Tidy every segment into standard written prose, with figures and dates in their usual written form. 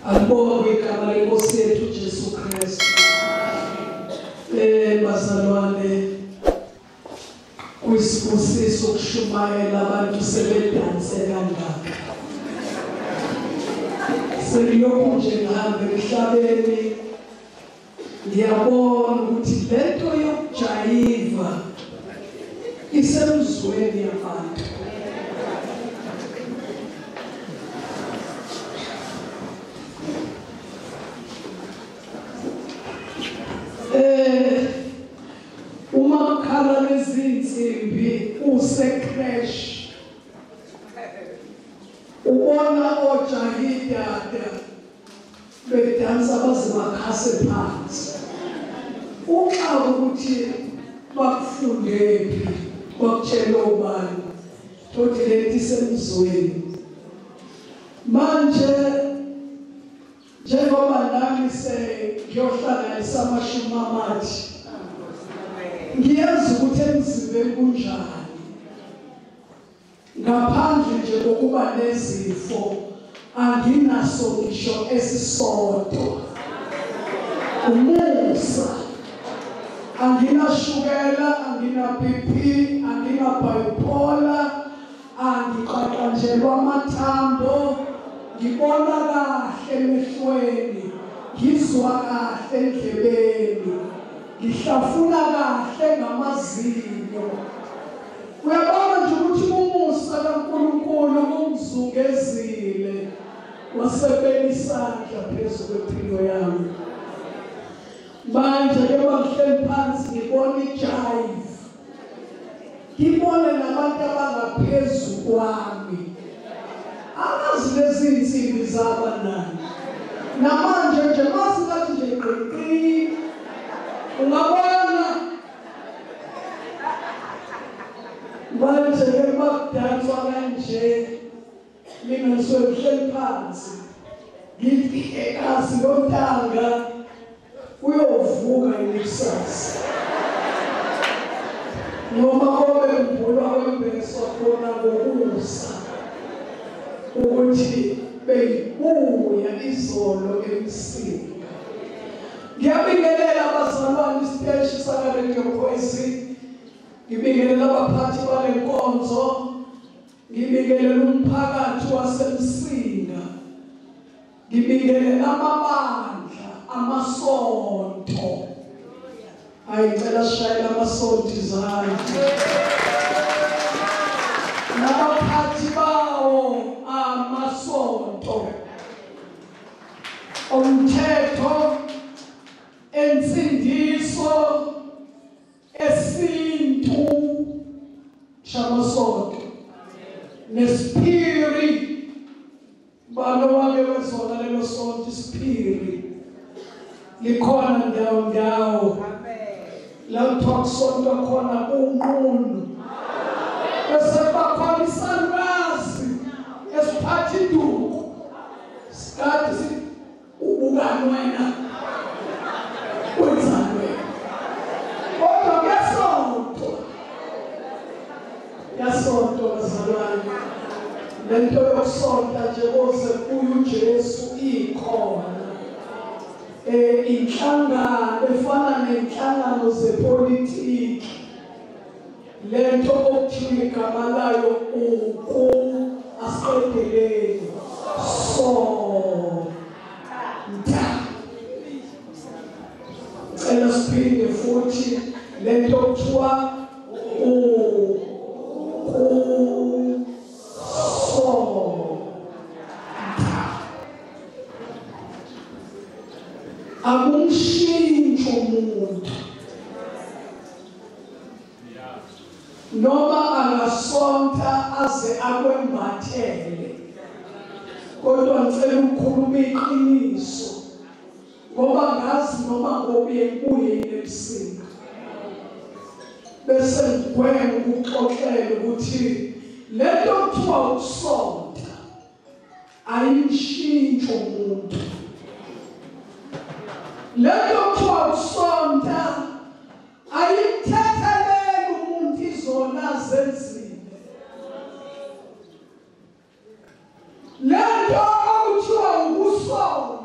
Alibongwe igama lenkosi yethu Jesu Kristu. Bazalwane, kuyisibusiso ukushumayela abantu sebedanse kangaka. Selokhu nje ngihamba emhlabeni ngiyabona ukuthi lento yokujayiva isemzweni yabantu. Uma kukhala lezinsimbi use-crash, ubona ojahidada bedansa baze bakhase phansi. Uxaka ukuthi bakufundephi, bakutshela ubani, thothi lento isemzweni. Manje njengoba nami sengiyohlanganisa amashumi amathi, ngiyazi ukuthi emzimbeni kunjani ngaphandle nje kokuba nezifo anginaso ngisho esisodwa. Umusa, anginashukela, angina BP, angina bipolar, angiqaqanjelwa amathambo, ngibona kahle emehlweni, ngizwa kahle endlebeni, ngihlafuna kahle ngamazinyo. Uyabona nje ukuthi umusa kaNkulunkulu ungizungezile, wasebeka isandla phezu kwempilo yami. Manje ke bangihleli phansi ngibona ijive, ngibone nabantu abangaphezu kwami. Angazi lezi insimbi zabanani. Namanje nje masingathi nje gqiqi, ungabona manje ke bakudanswa kanje, mina ngisuke ngihleli phansi ngithi ekazi lontanga uyovuka ikusasa, noma kobe kumbulwa kwembeswa khona ngokusa ukuthi beyibuya izolo emsinga. Ngiyabingelela abazalwane isiteshi saka-Radio Poison, ngibingelela abaphathi balenkonzo, ngibingelela umphakathi waseMsinga, ngibingelela amabandla, amasonto. Ayicela sishayele amasonto izandla. Nabaphathi bawo amasonto, umthetho, ensindiso, esintu shamasonto nesiphiri. Balo wake wezona lelo sonto isiphiri likhona ndawo ndawo la kuthiwa kusontwa khona unqunu, bese kuba khona isalukazi esiphatha induku sikade sithi ubukani wena, wenzani wena? Kodwa kuyasontwa, kuyasontwa bazalwane. Lento yokusonta nje koze kuye uJesu ikhona. Inhlangano efana nenhlangano zepolitiki, lento okuthiwa igama layo uku asiqedeleni sonta. Cela siphinde futhi lento okuthiwa uku sonta. Akumshintsho umuntu noma angasonta aze akwembathele, kodwa ngicela ukukhuluma iqiniso ngoba ngazi noma ngobuye kuye eMsinga, bese ngigwema ukuxoxela ukuthi lento kuthiwa ukusonta ayimshintsho umuntu. Lento kuthiwa ukusonta ayimthetheleli umuntu izona zenzile. Lento okuthiwa ukusonta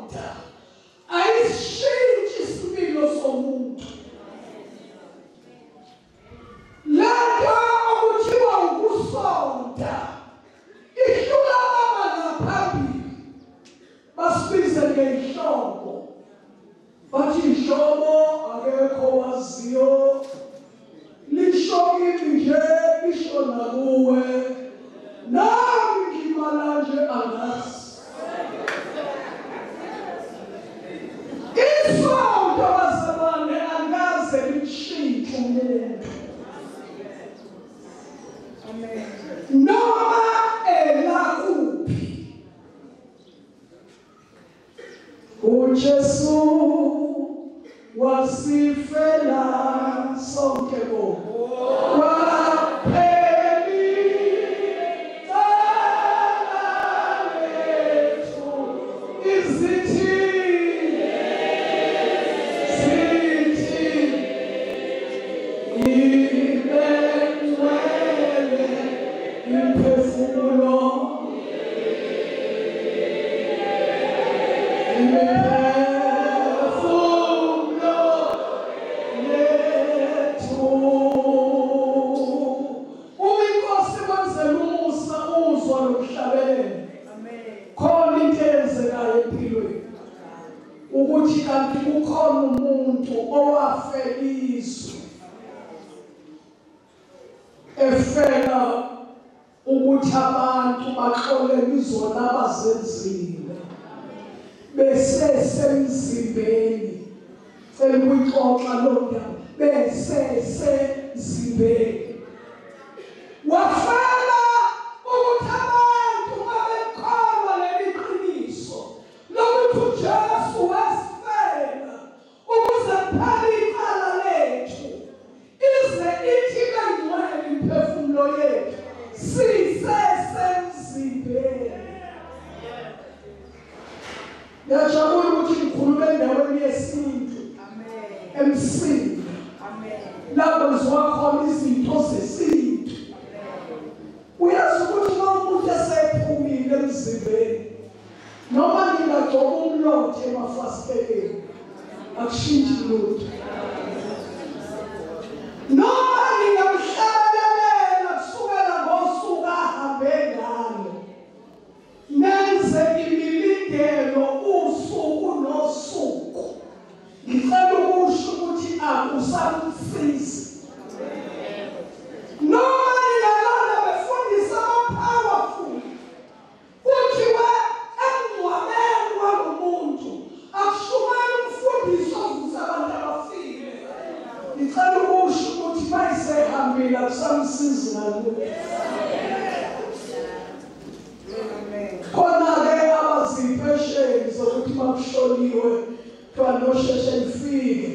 ngeyihlobo. Bathi ihlobo akekho waziyo. Lisho kimi nje lisho nakuwe. Nami ngimala nje angazi. Isonto bazalwane angaze lishintshe umuntu. Amen. Noma elakuphi. uJesu wasifela sonke bo. Wapheli icala lethu izithi sithi ibe ngcwele imphefumulo imphefumulo yethu. Uma inkosi kwenzela umusa uzwa lokuhlabelela. Amen. Khona into eyenzekayo empilweni ukuthi kanti kukhona umuntu owafela izwe efela ukuthi abantu baxolele izono abazenzile besesemzimbeni. Cela ukuyixoxa loo ndaba. Besesemzimbeni wafela ukuthi abantu babekholwa leli qiniso lokuthi uJesu wasifela ukuze kuphele icala lethu, ize ithi bengcwele imiphefumulo yethu sisesemzimbeni. Ngiyajabula ukuthi ngikhulume endaweni yesintu. Amen. Emsinga. Amen. Lapho ngizwa khona izinto zesintu. Uyazi ukuthi uma umuntu esephumile emzimbeni, noma ngingagcoba umlotha emafasiteleni, akushintshi lutho. Noma ngingamhlabelelela kusukela ngosuku ahambe ngalo, nenze imilindelo usuku nosuku, ngicela ukusho ukuthi akusamsizi. Noma ningalala befundisa ama-powerful kuthiwe emngcwabeni walomuntu akushumeli umfundisi ovusa abantu abafile, ngicela ukusho ukuthi bayisehambile akusamsizi nalutho. Amen. Khona-ke abazipesheni zokuthi makushoniwe kuthiwa nosheshe nifike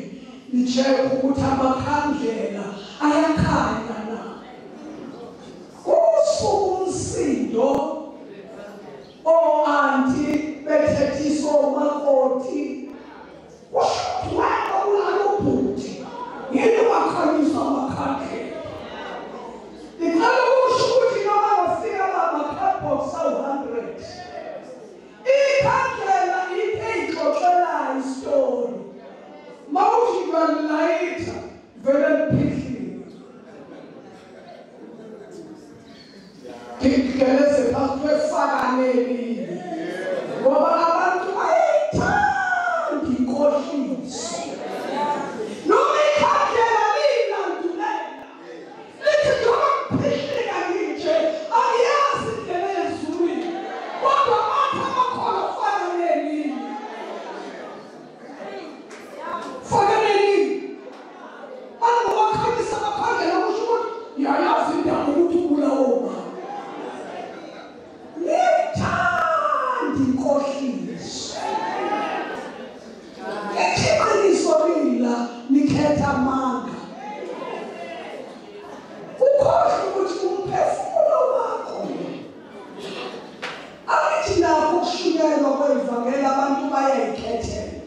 ni-check ukuthi amakhandlela ayakhanya na. Kusuka umsindo o-anti bethethiswa omakoti, kusho ukuthi wena ulala ubhuti yini ungakhanyiswa amakhandlela. Ngicela ukusho ukuthi noma ngafika ama-cardbox awu-100, ikhandlela into eyixoxelayo isitori. Mawuthi uyalilayitha vele liphihlile. Ngigeleze phansi kwefakane elinye ngoba abantu bayayithanda inkohliso. Noma ikhandlela liyilandulela lithi njengoba ngiphihlika nginje angiyazi indlela yezulwini, kodwa bathi amakhono fana nelinye. Faka nelinye. Bangobakhanyisa amakhandlela kusho ukuthi ngiyayazi indaba ukuthi ubulawo ubani. Niyayithanda inkohliso. Lithi iqiniso lila nikhetha amanga. Ukhohlwe ukuthi umphefumulo wakho. Angithi nakho ukushunyayelwa kwevangeli abantu bayayikhethela.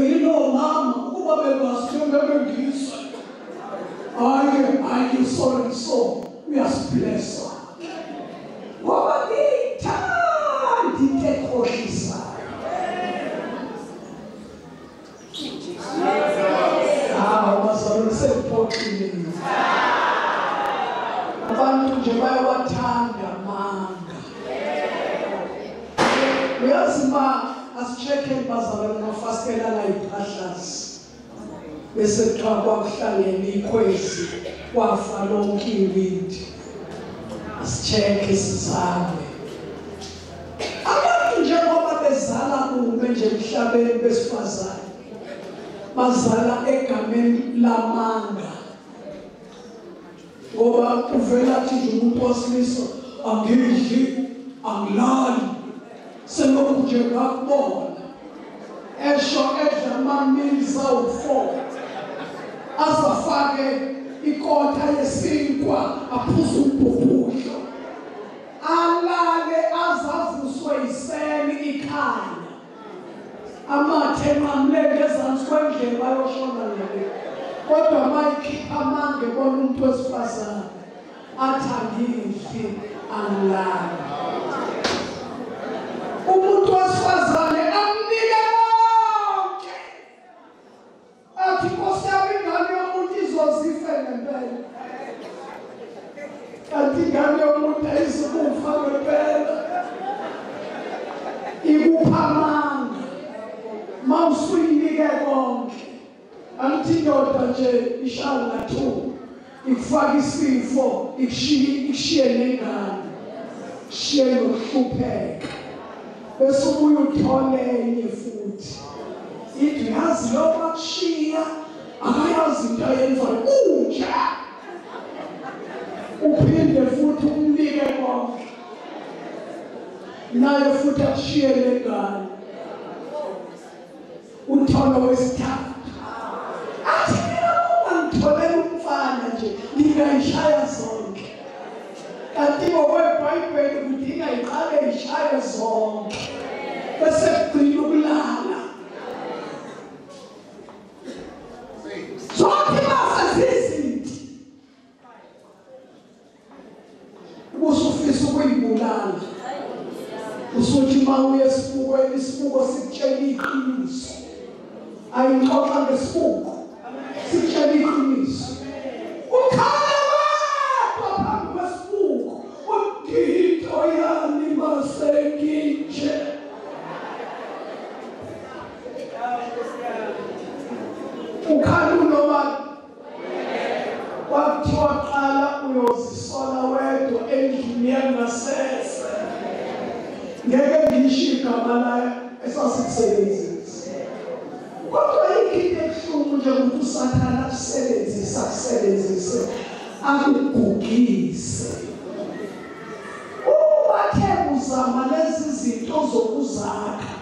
Yilo mama ukuba bengazi bengisa. Hayi hayi sorry so uyasiblessa. Ngoba niyithanda into ekhohlisayo. Hawu bazalwane sengiphoxile. Abantu nje bayawathanda amanga. Uyazi ma asicheck-e bazalwane amafasitela angayiphahlazi. Bese kuthiwa kwakuhlangene ikhwezi kwafa lonke iwindi. Asicheck-e sizame. Abantu njengoba bezala kume nje emhlabeni besifazane bazala egameni lamanga. Ngoba kuvela athi nje umuntu wesilisa angidli angilali selokhu nje ngakubona esho edla ama-meals awu-4 azafake ikota yesinkwa aphuze umbhubhudlo alale azavuswe iseli ikhanya amathe enqamule ngezansi kwendlela ayoshona ngale. Kodwa mayikhipha amanga ebona umuntu wesifazane athi angidli angilali. Umuntu wesifazane amnike konke athi Nkosi yami ingane yomuntu izozife ngempela. Kanti ingane yomuntu ayizukufa ngempela. Ikupha amanga mawusuyinike konke. Angithi indoda nje ishaya nga-2 ikufaka isifo ikushiye nengane ishiye nokuhlupheka bese ubuye uthole enye futhi ithi yazi lo bakushiya akayazi into ayenzayo unje uphinde futhi umnike konke naye futhi akushiye nengane uthole wesithathu athi mina ungangitholela umfana nje ngingayishaya zonke. Kanti ngokwebhayibheli kudinga iqale ishaye zonke bese kugcina ukulala. Zonke mase zizinti ubusufisa ukuyibulala usuthi uma uye esibukweni isibuko sikutshela iqiniso. Ayixoxa ngesibuko sikutshela iqiniso. Ukhala wedwa phambi kwesibuko uthi yani masenginje. Ukhala unoma kwakuthiwa qala uyozisola wedwa endlini yangasese. Ngeke ngisho igama layo esasikusebenzisa. Kodwa yikho into ebuhlungu nje ukuthi uSathane akusebenzise akusebenzise akugugise. Ubathe uzama lezi zinto zokuzakha.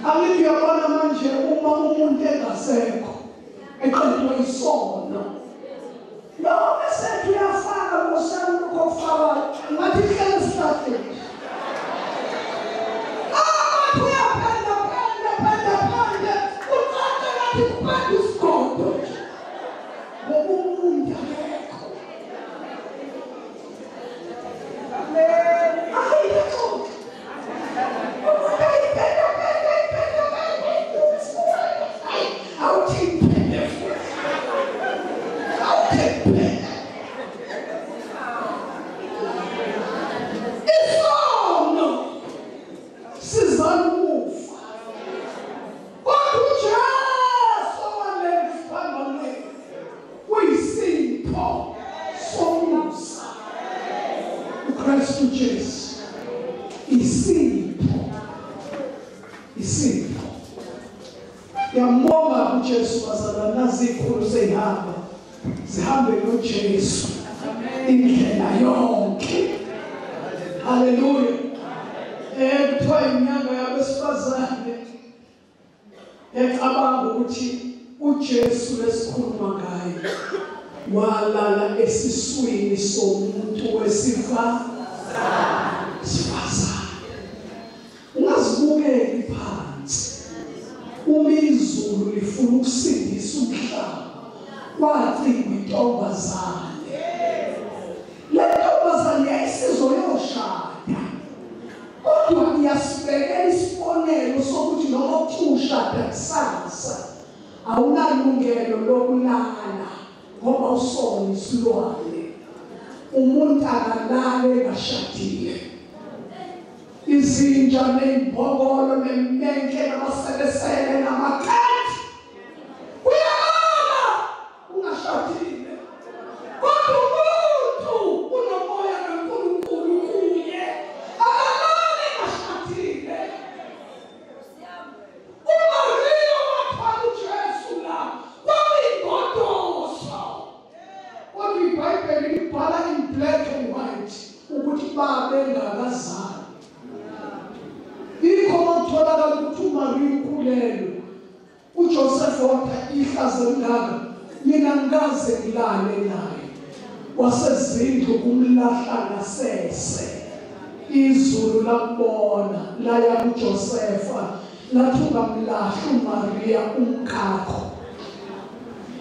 Angithi uyabona manje uma umuntu engasekho eqedwe isono. Lo bese uyafaka ngosana lokho okufakayo ngathi ihlele esihlahleni. Athi uyaphenda phenda phenda phenda ucaca ngathi kuphenda isigodo nje. Ngoba umuntu akekho. Amen. Ayikho. Umuntu ayiphenda phenda phenda phenda. Awuthi phenda futhi. Awuthi phenda. Isono sizala ukufa. Kodwa uJesu walenga esiphambanweni kuyisipho somusa. uKristu Jesu isipho, isipho. Yambonga uJesu bazalwane nazikhulu seyihamba zihambe noJesu indlela yonke. Haleluya. Kuthiwa inyanga yabesifazane yacabanga ukuthi uJesu lesikhuluma ngaye walala esiswini somuntu wesifazane. Ungazibukeli phansi. Uma izulu lifuna ukusindisa umhlaba kwacingwa intombazane. Le ntombazane yayisizoyoshada. Kodwa iyasibekela isibonelo sokuthi noma kuthiwa ushada kusasa awunalungelo lokulala ngoba usona isilwane. Umuntu akalale engashadile. Izinja ney'mbongolo nemenke namaselesele namakati. Uyalala ungashadile. Kodwa umuntu unomoya kaNkulunkulu kuye. Akalali engashadile. UMariya wathwala uJesu la kwakuyingodoso. Kodwa iBhayibheli libhala in black and white ukuthi babengakazali. Yikho makutholakala ukuthi uMariya ukhulelwe. uJoseph wathi ihlazo lingaka mina ngikaze ngilale naye. Wasezindlu kumlahla ngasese. Izulu lambona laya kuJosepha lathi ungamlahli uMariya umkakho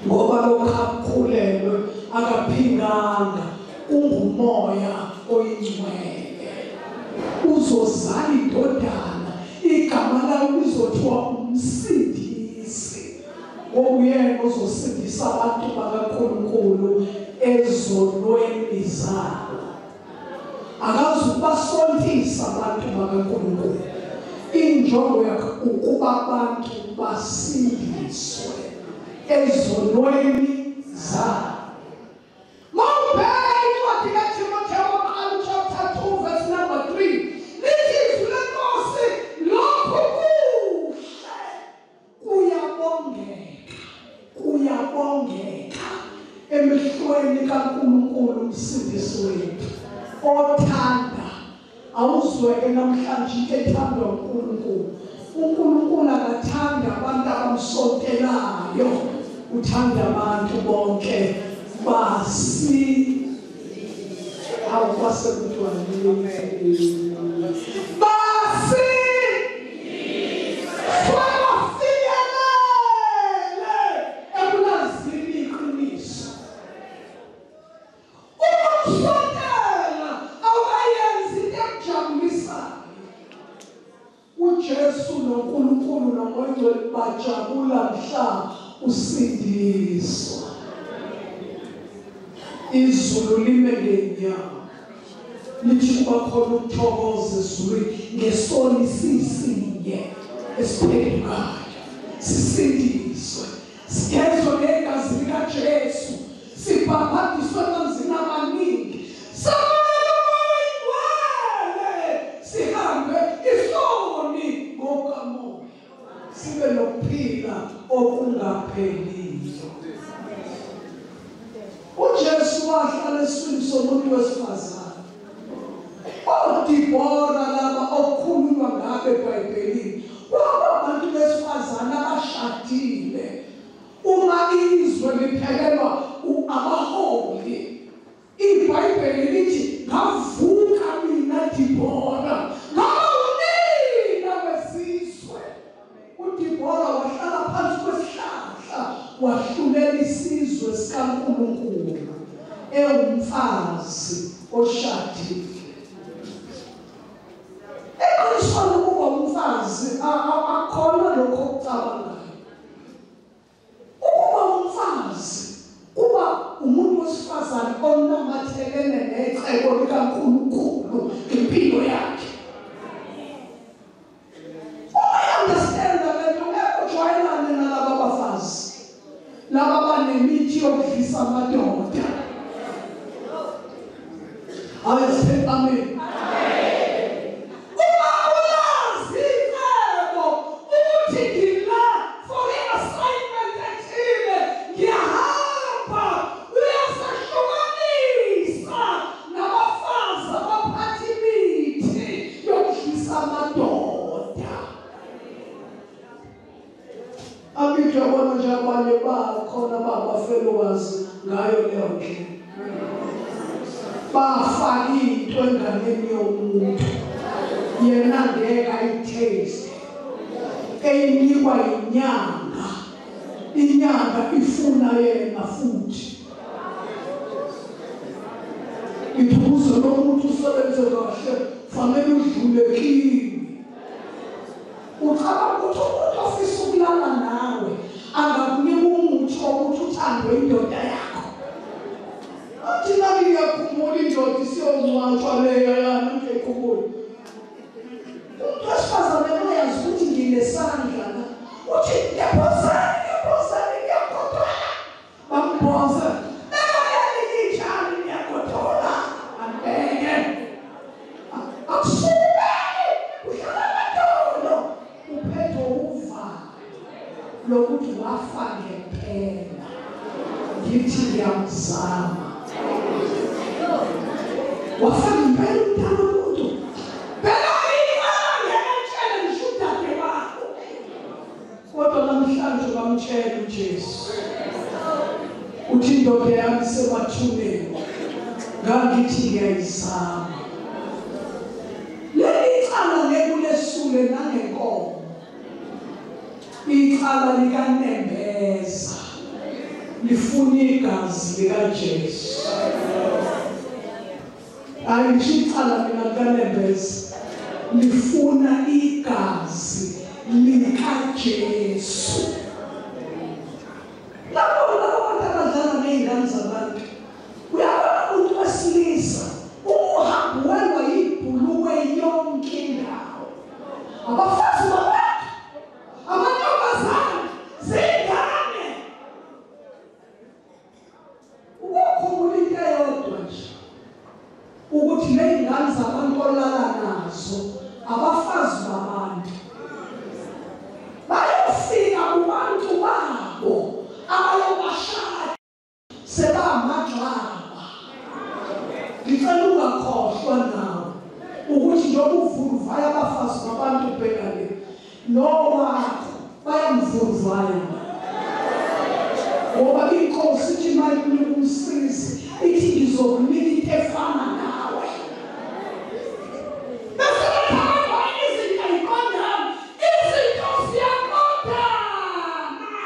ngoba lokho akukhulelwe akaphinganga ungumoya oyingcwele. Uzozala indodana igama layo lizothiwa uMsindisi. Okuyena ozosindisa abantu bakaNkulunkulu ezonweni zabo. Akazubasontisa abantu bakaNkulunkulu. Injongo yakhe ukuba abantu basindiswe ezonweni zabo. Mawubheka incwadi kaTimotheo wokuqala chapter 2 verse number 3 lithi izwi leNkosi lokhu kuhle kuyabongeka, kuyabongeka emehlweni kaNkulunkulu uMsindisi wethu othanda. Awuzweke namhlanje into ethandwa uNkulunkulu. uNkulunkulu akathanda abantu abamsontelayo, uthanda abantu bonke basi awukwase kuthiwa basi bafinyelele ekulazini iqiniso. Ukumsontela awukayenzi into ekujabulisayo. uJesu noNkulunkulu noMoya oNgcwele bajabula mhla usindiswa. Izulu lime ngenyawo lithi kuba khona ukuthokoza ezulwini ngesoni sisinye esiphendukayo sisindiswe, sigezwe ngegazi likaJesu, sibhabhadiswe emanzini amaningi, samukele uMoya oNgcwele, sihambe isoni ngokamoya, sibe nokuphila okungapheliyo. uJesu wahlala esiswini somuntu wesifazane. ODibora laba okukhulunywa ngabo eBhayibhelini kwaba abantu besifazane abashadile. Uma izwe liphelelwa abaholi, iBhayibheli lithi ngavuka mina Dibora, ngaba unina wesizwe. uDibora wahlala phansi kwesihlahla wahlulela isizwe sikaNkulunkulu ewumfazi oshadile. Eqinisweni ukuba umfazi akhona lokho okucabangayo. Ukuba umfazi kuba umuntu wesifazane onamathelene necebo likaNkulunkulu ngempilo yakhe. Uyaunderstand lento ngeke ujwayelane nalaba bafazi laba banemithi yokudlisa amadoda. Amen. Amen. Uma ulazi icebo ukuthi ngila for i-assignment ethile, ngiyahamba uyasahlukanisa nabafazi abaphatha imithi yokudlisa amadoda. Angithi yabona nje abanye bakhona babafelokazi ngayo leyo ndlela. Bafaka into enganeni yomuntu yena ngeke ayitaste, eyinikwa inyanga, inyanga ifuna yena futhi. Ithi ukuze lo muntu usebenze kahle fanele udlule kimi. Ucabanga ukuthi umuntu ofisa ukulala nawe angakunika umuthi wokuthi uthandwe indoda yakho? Athi nami ngiyakhumbula indoda isiyongcwatshwa leyo yami ngiyikhumbula. ngiyamzama. Wafa impela umntana womuntu. Bheka ngeke ngisho udade wakho. Kodwa namhlanje bamtshela uJesu. Uthi indoda yami semathuneni. Ngangithi ngiyayizama. Leli cala ngeke ulesule nangenkomo. Icala likanembeza lifuna igazi likaJesu. Ayisho icala mina likanembeza lifuna igazi likaJesu. Labo abantu abadlala ngey'ngane zabantu, uyabona umuntu wesilisa uhamba welwa yibhulukwe yonke indawo. Abafazi babantu, amantombazane, zingane. Ukukhumbula into eyodwa nje, ukuthi ley'ngane zabantu olala nazo abafazi babantu bayofika kubantu babo abayobashada sebamagxaba. Ngicela ungakhohlwa nawe ukuthi njengoba uvuruvaya abafazi babantu bhekane nowakho bayamvuruvaya, ngoba inkosi ithi mayinika umsizi ithi ngizokunika into efana nawe. Bese bethatha izinto ayiqondani, izinto ziyaqondana.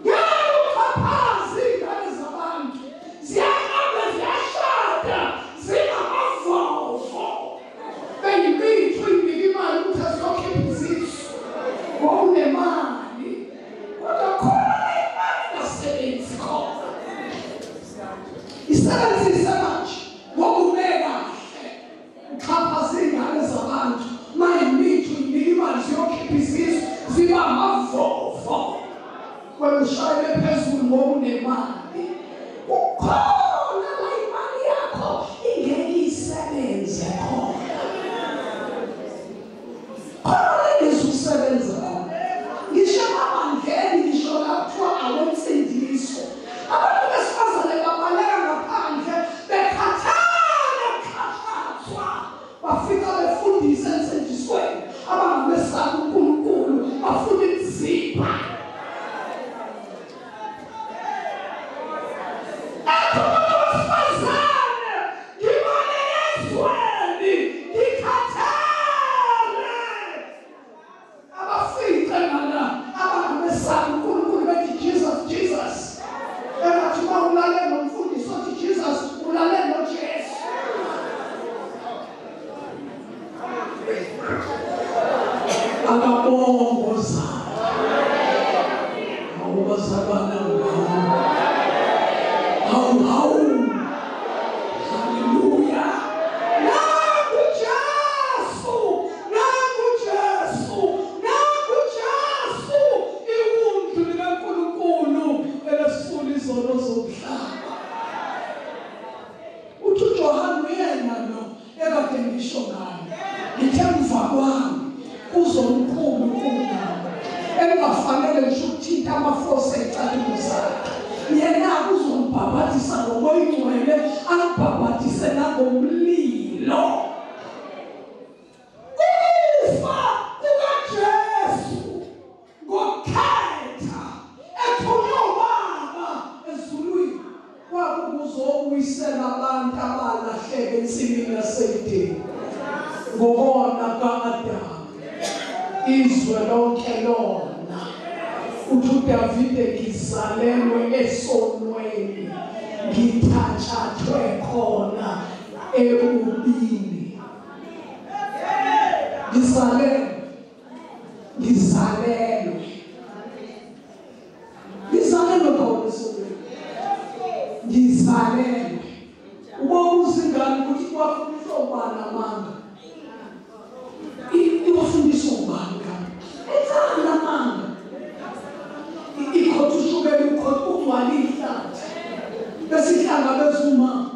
Ngeke uxhaphaze iy'ngane zabantu, ziyahamba ziyashada zingamavovo. Beyibithu inika imali ukuthi aziyokhipha izisu ngoba unemali, kodwa khona imali ingasebenzi khona. Isebenzise manje ngoba ume kahle, uxhaphaze iy'ngane zabantu, mayimithu inika imali ziyokhipha izisu ziba amavovo. Wena ushayele phezulu ngoba unemali. Ukhona la imali yakho ingeke isebenze khona. Khona la izosebenza khona. Ngisho emabandleni, ngisho la kuthiwa awensindiso. Abantu besifazane babaleka ngaphandle bekhathele kuxhashazwa. Bafika befundisa ensindisweni abangamesabi uNkulunkulu, bafuna imizimba. Athi umuntu wesifazane, ngibaleke ezweni, ngikhathele. Abafice ngala abangamesabi uNkulunkulu bethi Jesus, Jesus. Engathi uma ulale nomfundisi othi Jesus, ulale noJesu. Akabongozana. Awubazalwane hawu hawu. Haleluya. Nangu Jesu, nangu Jesu, nangu Jesu, iwundlu likaNkulunkulu elesula izono zomhlaba. Uthi uJohane uyena lo ekade ngisho ngayo. Ngithe emva kwami kuzomkhulu kunami, engafanele ngisho ukuthinta amafosi ey'cathulo zakhe. Yena uzombhabhathisa ngoMoya oyiNgcwele, ambhabhathise nangomlilo. Ukufa kukaJesu ngokukhetha ethunywe uBaba ezulwini kwakukuzobuyisela abantu abalahleka ensimini yaseEdeni ngokona ka-Adamu. Izwe lonke lona. Uthi uDavide, ngizalelwe esonweni, ngithatshathwe khona ebubini. Ngizalelwe, ngizalelwe, ngizalelwe khona esonweni, ngizalelwe. Ubobuza ingane ukuthi wafundiswa ubani amanga? Iwafundiswa ubani ngane? Enzani amanga? Ikhotha ushukela, ukhotha ugcwala ihlathi. Bese ihlangabeza umama.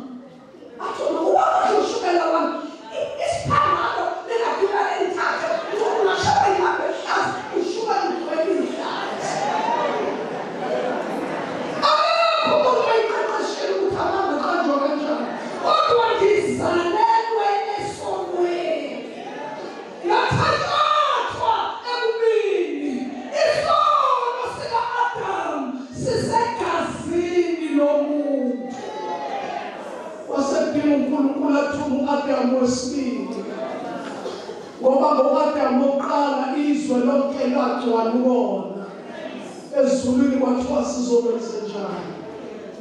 Athi ubaba ushukela wami. Isiphambano lingafika lelithathe. Ungashaya ihambe ehlathi, ushukela ugcwele ihlathi. Ngithini? Ngoba ngo-Adamu wokuqala izwe lonke lagcwala ukona. Ezulwini kwathiwa sizokwenza njani?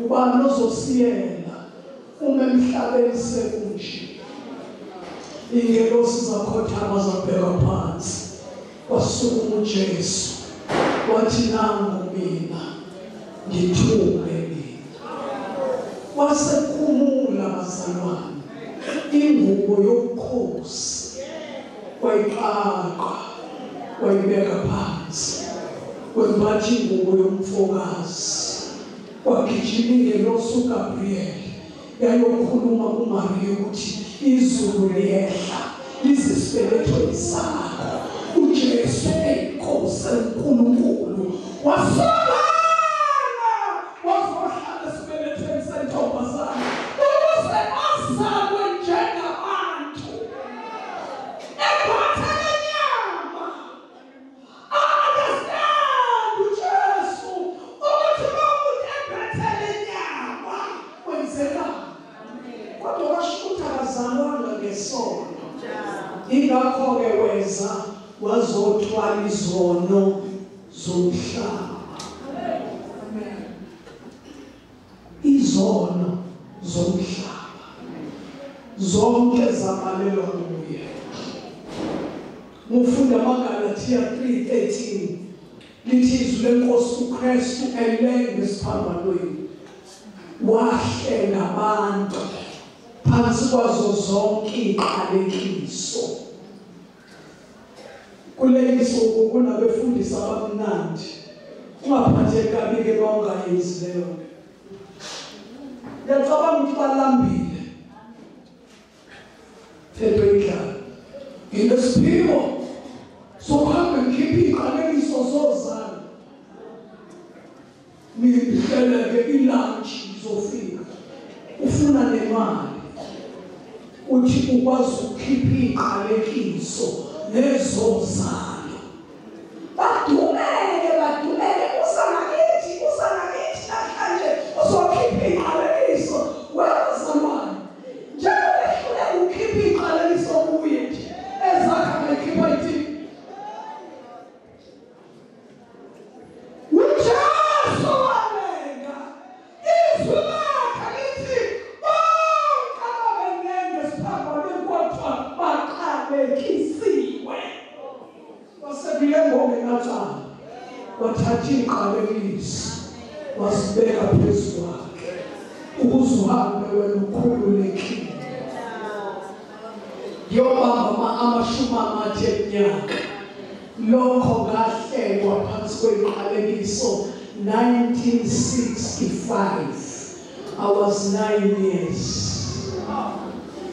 Ubani ozosiyela uma emhlabeni sekunje? Ingelosi zakhothama zabheka phansi. Wasukuma uJesu wathi nangu mina ngithume mina. Wasekhumula bazalwane ingubo yobukhosi, wayiqaqa wayibeka phansi, wembatha ingubo yomfokazi. Wagijima ingelosi uGabriel yayokhuluma kuMaria ukuthi izulu liyehla lize esibelethweni sakho. uJesu eyinkosi enkulunkulu wasongana wazohlala esibelethweni sentombazane ukuze azalwe njengabantu ephathe lenyama. Understand uJesu ukuthi uma umuntu ephethe lenyama kwenzekani. Kodwa washo ukuthi akazalwanga ngesono, ingakho-ke weza wazothwala izono zomhlaba. Izono zomhlaba zonke zabalelwa kuye. Ngifunda amaGalathiya 3:13 lithi izwi lenkosi uKristu elenge esiphambanweni wahlenga abantu phansi kwazo zonke iziqalekiso. Kuleli suku kunabefundisi abamnandi, ungaphatheki kabi ke bawungayenzi leyo nto. Ngiyacabanga ukuthi balambile thethwe indlala. Nginesiphiwo sokuhambe ngikhiphe iy'qalekiso zozalo, ngihleleke ilantshi ngizofika. Ufuna nemali uthi ukwazi ukukhipha iy'qalekiso nezozalo. Badumeke badumeke, usangakithi usangakithi namhlanje uzokhipha iy'qalekiso. Wena njengoba ehluleka ukukhipha iy'qalekiso kuye nje, ezakhe angayikhipha yithini? uJesu walenga izwi lakhe lithi bonke ababenenge esiphambanweni kwathiwa baqalekisiwe. Wasekule ngoma enacala wathatha iziqalekiso wasibeka phezu kwakhe ukuze uhambe wena ukhululekile. Ngiyobamba amashumi amathe eminyaka lokho ngahlengwa phansi kweziqalekiso 1965. I was 9 years.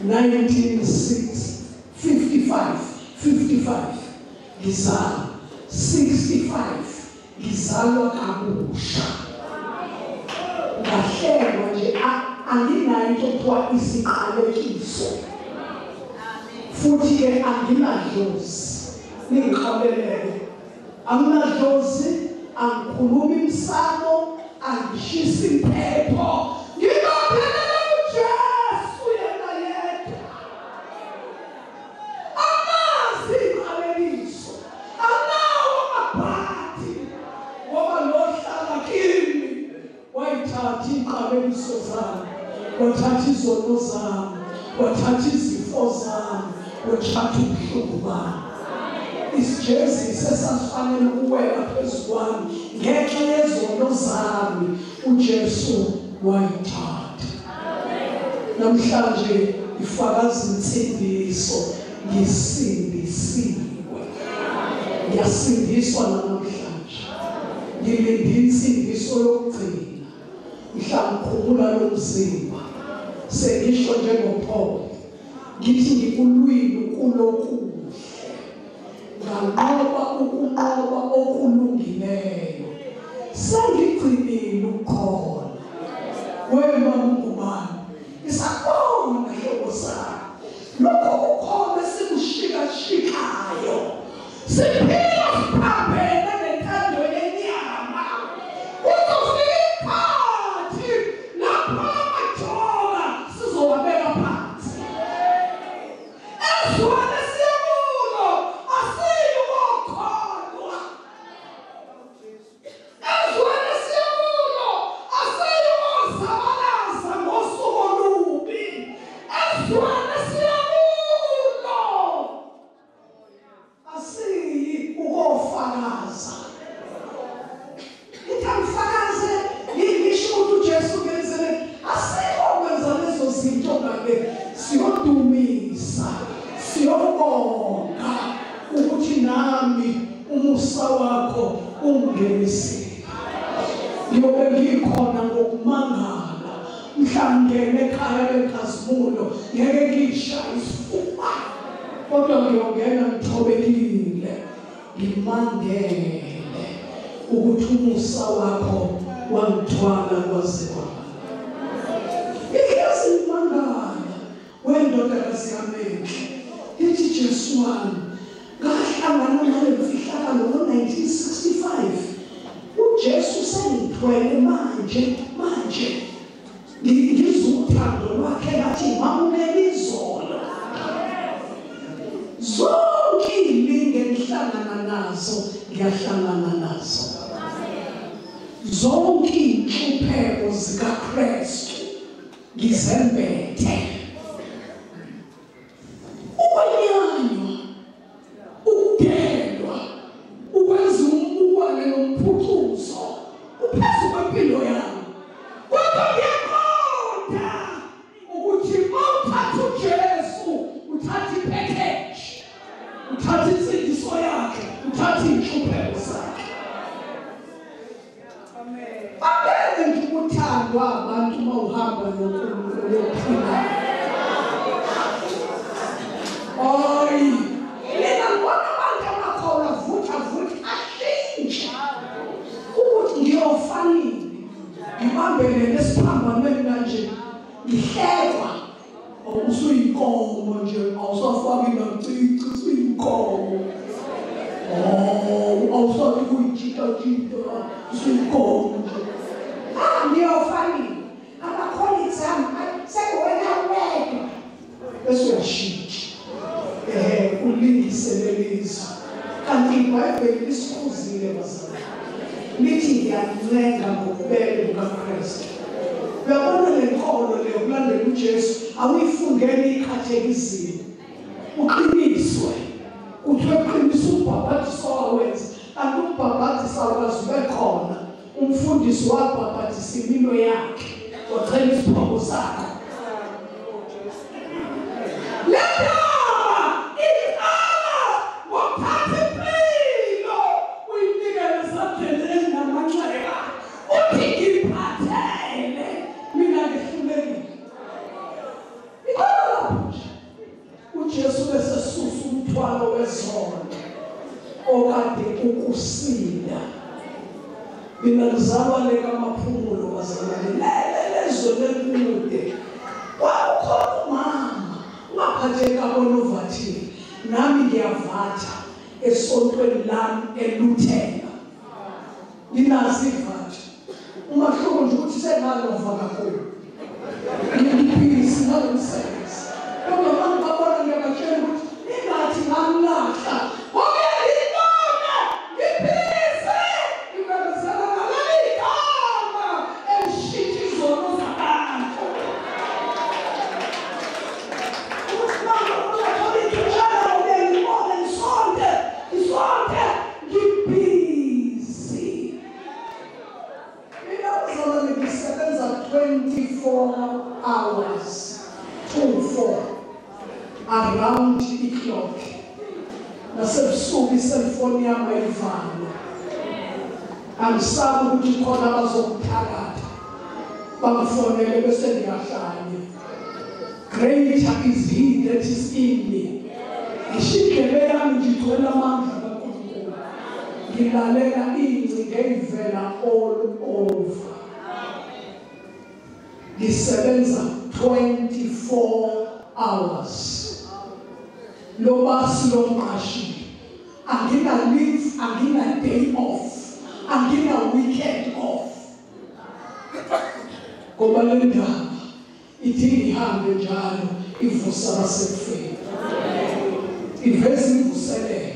1955 ngizalwa, 65 ngizalwa kabusha. Ngahlengwa nje, anginayo into okuthiwa isiqalekiso, futhi ke anginadlozi. Ningixolelele, anginadlozi, angikhulumi imsamo, angishisi impepho, ngibophelele uJesu yena yedwa. Amazi iqalekiso anawo amabhadi, ngoba lo hlala kimi wayithatha iqalekiso zami, wathatha izono zami, wathatha izifo zami, wathatha ubuhlungu bami. Isijezisi esasifanele ukuwela phezu kwami ngenxa yezono zami uJesu wayithatha. Namhlanje ifakaza insindiso, ngisindisiwe. Ngiyasindiswa namhlanje, ngilinde insindiso yokugcina mhla ngikhumula lo mzimba. Sengisho njengoPaul ngithi ngikulwile kulokuhle, nganqoba ukunqoba okulungileyo, sengigcinile ukukholwa. Wena ungubani? Isakubona hlobo sami lokho kukhona esikushikashikayo, siphila siphambene nentando yenyama. Kuzofika isikhathi lapho amajoka sizowabeka phansi. yami umusa wakho ungenisile. Ngiyobe ngikhona ngokumangala mhla ngene ekhaya lenkazimulo, ngeke ngishaye isifuba, kodwa ngiyongena ngithobekile, ngimangele ukuthi umusa wakho wangithwala kwaze kwaba. Ihlezi ngimangala wendodakazi yami enhle, ithi Jesu wami, ngahlangana nale mfihlakalo ngo-1965. uJesu sengithwele manje ngizwa uthando lwakhe ngathi ngamukela izolo. Zonke izilingo engihlangana nazo ngiyahlangana nazo, zonke inhlupheko zikaKristu ngizembethe. Ukwenyanywa, ukudelwa, ukwenza umbukwane nomphucuzo uphezu kwempilo yami, kodwa ngiyaqonda ukuthi uma uthatha uJesu uthatha ipackage, uthatha insindiso yakhe, uthatha iy'nhlupheko zakhe. Angeke nje ukuthandwa abantu uma uhamba noNkulunkulu ophilayo. Oyi, mina ngibona abantu amakholwa vutha vutha ashintshe ukuthi ngiyofanile ngibambelele esiphambanweni kanje, ngihlekwa usuyinkomo nje, awusafaki nacici, usuyinkomo. Oh, awusabi kuyitshita-tshita, usuyinkomo nje. Ngiyofanile ama-colleagues ami sekuwena wedwa, bese uyashintsha ulingise lelizwe. Kanti iBhayibheli lisikhuzile bazalwane, lithi ngiyancenga ngobubele bukaKristu. Uyabona le nkolo le yokulandela uJesu awuyifundeli ikhathekizile, uqiniswe. Kuthiwe qinisa umbhabhadiso wawenza, kanti umbhabhadiso awukaze ube khona. Umfundisi wabhabhadisa impilo yakhe, wachela isiphobo sakho. Le ndaba iqala ngokuthatha impilo uyinikele ezandleni ezinamanxeba, uthi ngiphathele mina ngihlulekile. Ikhona lapho nje uJesu bese susa umthwalo wezono okade ukusinda. Mina ngizalwa le kaMaphumulo bazalwane, lezwe lekude. Kwakukhona umama ungaphatheki abonovathile, nami ngiyavatha esontweni lami eLuthela, nginazo ivatha. Umahluko nje ukuthi sengalova kakhulu, ngibhizi ngalo msebenzi. Kodwa uma ngibabona ngiyabatshela ukuthi ningathi ngamlahla, ngoba ngibona ngibhizi ngibambisana naleli gama elishintsha izono zabantu. Ukuthi mama uzathola ithutshana uye ngibone ngisonte ngibhizi. Mina bazalwane ngisebenza 24 hours, 24 around the clock. Nasebusuku iselfoni yami ayivalwa. Angisabi ukuthi khona abazokuthakatha bangifonele bese ngiyahlanya. Greater is he that is in me. Ngisho indlebe yami nje igcwele amandla kaNkulunkulu. Ngilalela ingcingo eyivela all over. Ngisebenza 24 hours. Lo basi lomqashile, angina leave, angina day off, angina weekend off. Ngoba le ndaba ithi ihambe njalo ivusa abasekufeni, iveze imvuselelo,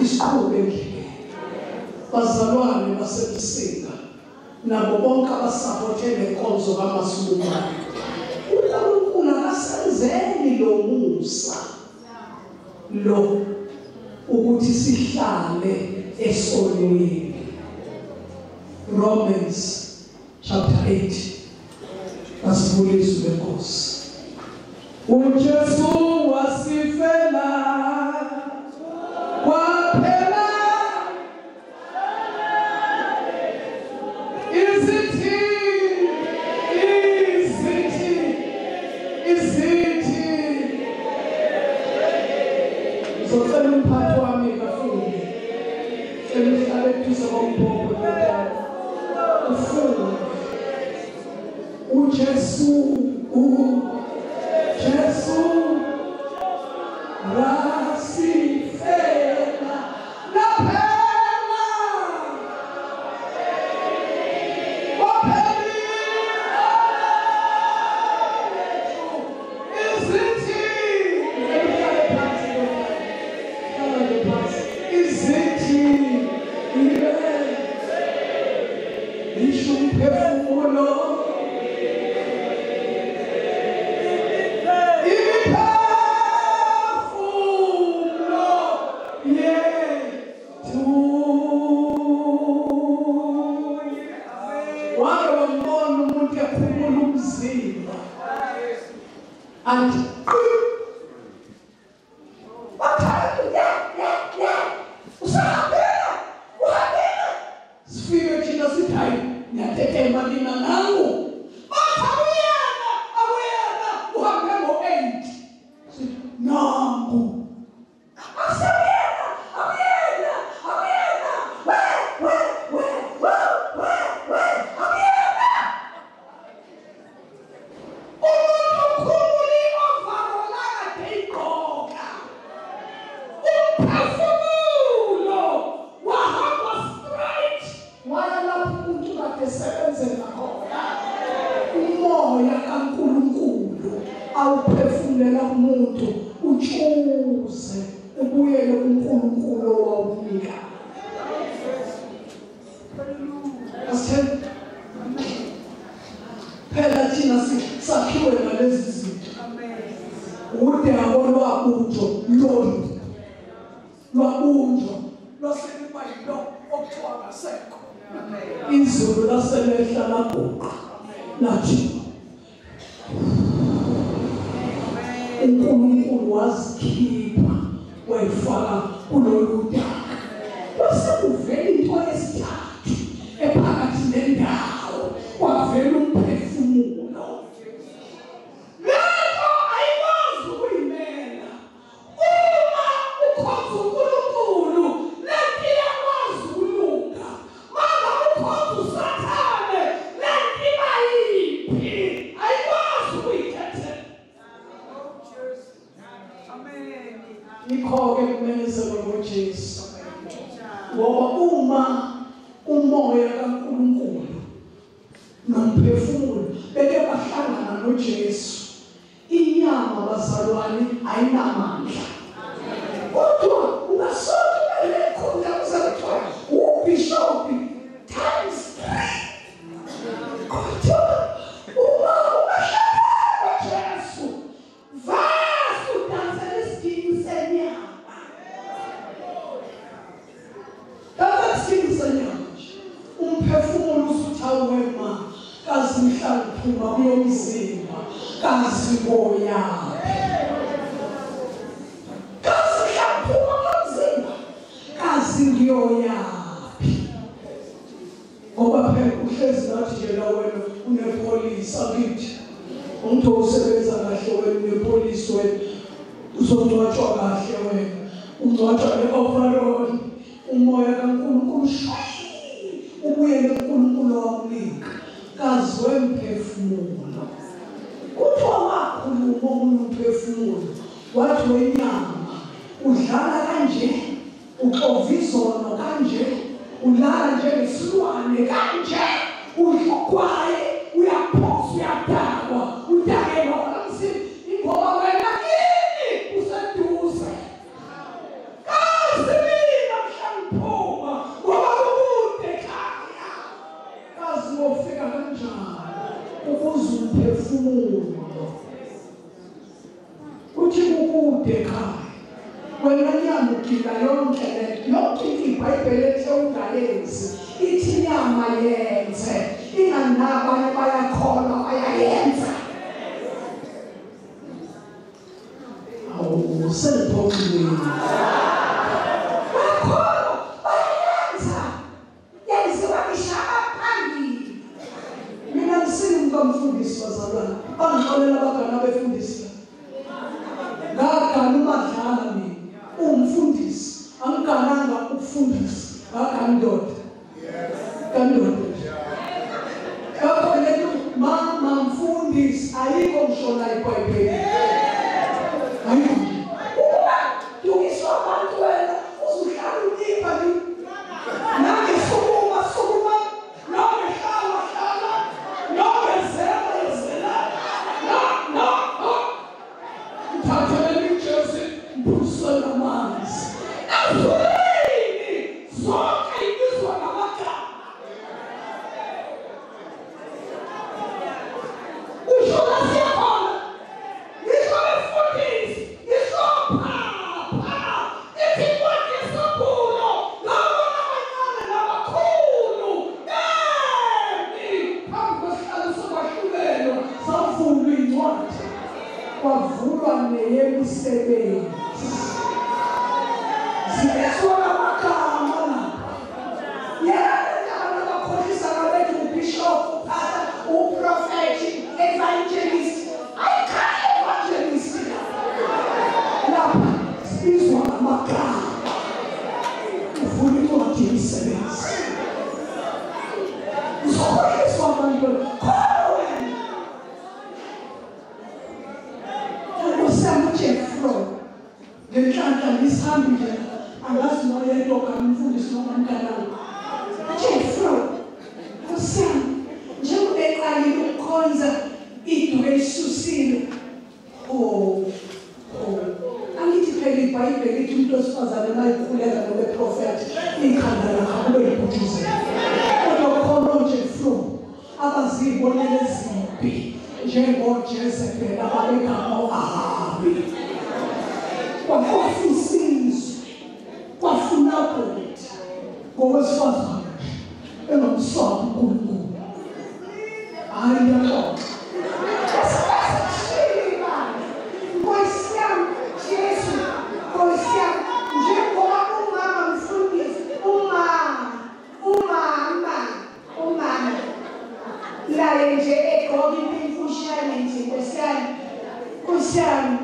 isiqhube endleleni. Bazalwane baseMsinga nabo bonke abasapothe lenkonzo kaMasibumane, uNkulunkulu akasenzeli lo musa lo ukuthi sihlale esonweni. Romans chapter 8, asivule izwi lenkosi. uJesu wasifela kwaphela. Ngizocela umphathi wami kafunde. Cela uhlale eduze kombhobho ndodana. Ufunde. uJesu uJesu wasifela laphela waphelile izithi izithi isho umphefumulo imiphefumulo yethu. Wake wambona umuntu ekhumula umzimba athi bathanda ya usahambela uhambela sifike thina sithi hayi niyatetema nina nangu bathi akuyena akuyena uhambe ngo-8 sithi nangu asiyena akuyena akuyena we we we we we we akuyena. Umuntu ukhumula i-overall akade eyigqoka umphefumulo wahamba straight waya lapho umuntu kade esebenzela khona. Umoya kaNkulunkulu awuphefumulela umuntu utshuze ubuyele kuNkulunkulu owawunika. Asithembe phela thina sakhiwe ngalezi zinto. Udaba lwabunjwa lolu lwabunjwa lwaseluba yinto okuthiwa ngasekho. Izulu laselehla laguqa lathi uNkulunkulu wazikhipha wayifaka kulolu daka. Kwase kuvela into yesithathu ephakathi nendawo, kwavela umphefumulo. Lento ayikwazi ukuyimela. Uma ukhonza uNkulunkulu lento iyakwazi ukulunga. Manje ukhonza uSathane lento iba yiphi? Ayikwazi ukuyikhethela. Yikho-ke kumenyezelwa ngoJesu. Ngoba uma umoya kaNkulunkulu nomphefumulo beke bahlangana noJesu, inyama bazalwane ayinamandla. Kodwa ungasonto belekhundla kuze kuthiwa ubishophi times 3. Kodwa uma ungahlangana noJesu vase udansela isidingo senyama. Dansela isidingo senyama nje. Umphefumulo usuthi awema kazi mhla ngiphuma kulomzimba kazi boyaphi. Kazi mhla ngiphuma kulomzimba kazi ngiyoyaphi. Ngoba phela uhlezi nathi nje la wena unepolisi akithi umuntu osebenza kahle wena unepolisi wena uzongcwatshwa kahle wena ungcwatshwa nge-overall. Umoya kaNkulunkulu ubuyele kuNkulunkulu owamnika kazi wemphefumulo. Kuthiwa wakhuluma omunye umphefumulo wathi wenyama udlala kanje, uxova izono kanje, ulala njengesilwane kanje, udla uyaphuza uyadakwa udakelwa umzimba ingoba wena kini useduze. Kazi mina mhla ngiphuma ngoba kukude ekhaya. Kazi ngofika kanjani ukuze umphefumulo uthi kukude ekhaya. Wena nyama ugila yonke lento yonke iBhayibheli ethe ungayenzi ithi inyama yenze inganabanye bayakholwa bayayenza. Awu sengiphoxile. Bayakholwa bayayenza yenziwa ngisho abaphambili. Mina ngisingukamfundisi bazalwane bangixolela abagana befundisi ngagana umadlala mina. mfundisi akandoda kandoda ngakho lento mama mfundisi ayikho ngisho la eBhayibhelini ayikho dukiswa abantu wena uzuhlala ulipa ni nange sukuma sukuma nonge hlala hlala nonge zela zela no no no thathele ijezi mbusela amanzi azulini zonke ibizwa ngamagama usho la siyakhona ngisho befundisi ngisho papa ithi incwadi yesambulo ngabona abancane nabakhulu bemi phambi kwesihlalo sokwahlulelwa savulwa incwadi kwavulwa neyemisebenzi zibizwa ngamagama lapha yena abantu abakhohlisa ngabethi ubishop upastor uprofethi evangelist ayikhali evangelist lapha sibizwa ngamagama uvula incwadi yemisebenzi uzokhohliswa abantu khona wena uSamu ngenhlanhla ngisahambi nje angazi noyedwa okanye umfundisi noma mntanami Jeffro Nkosi njengoba eqalile ukukhonza iduku elisusile oh angithi phela iBhayibheli lithi umuntu wesifazane mayikhuleka noma eprofethi ikhanda lakhe akube libhutshuzela kodwa khona oJeffro abazibonele ezimbi njengoJezebel ababegama u-Ahabi kwafisa izwe kwafuna bhuti ngowesifazane engamsabi uNkulunkulu hayi ngiyaxoxa Nkosi yami Jesu Nkosi yami njengoba umama mfundisi umama umama laye nje egqoka into emfushane nje Nkosi yami Nkosi yami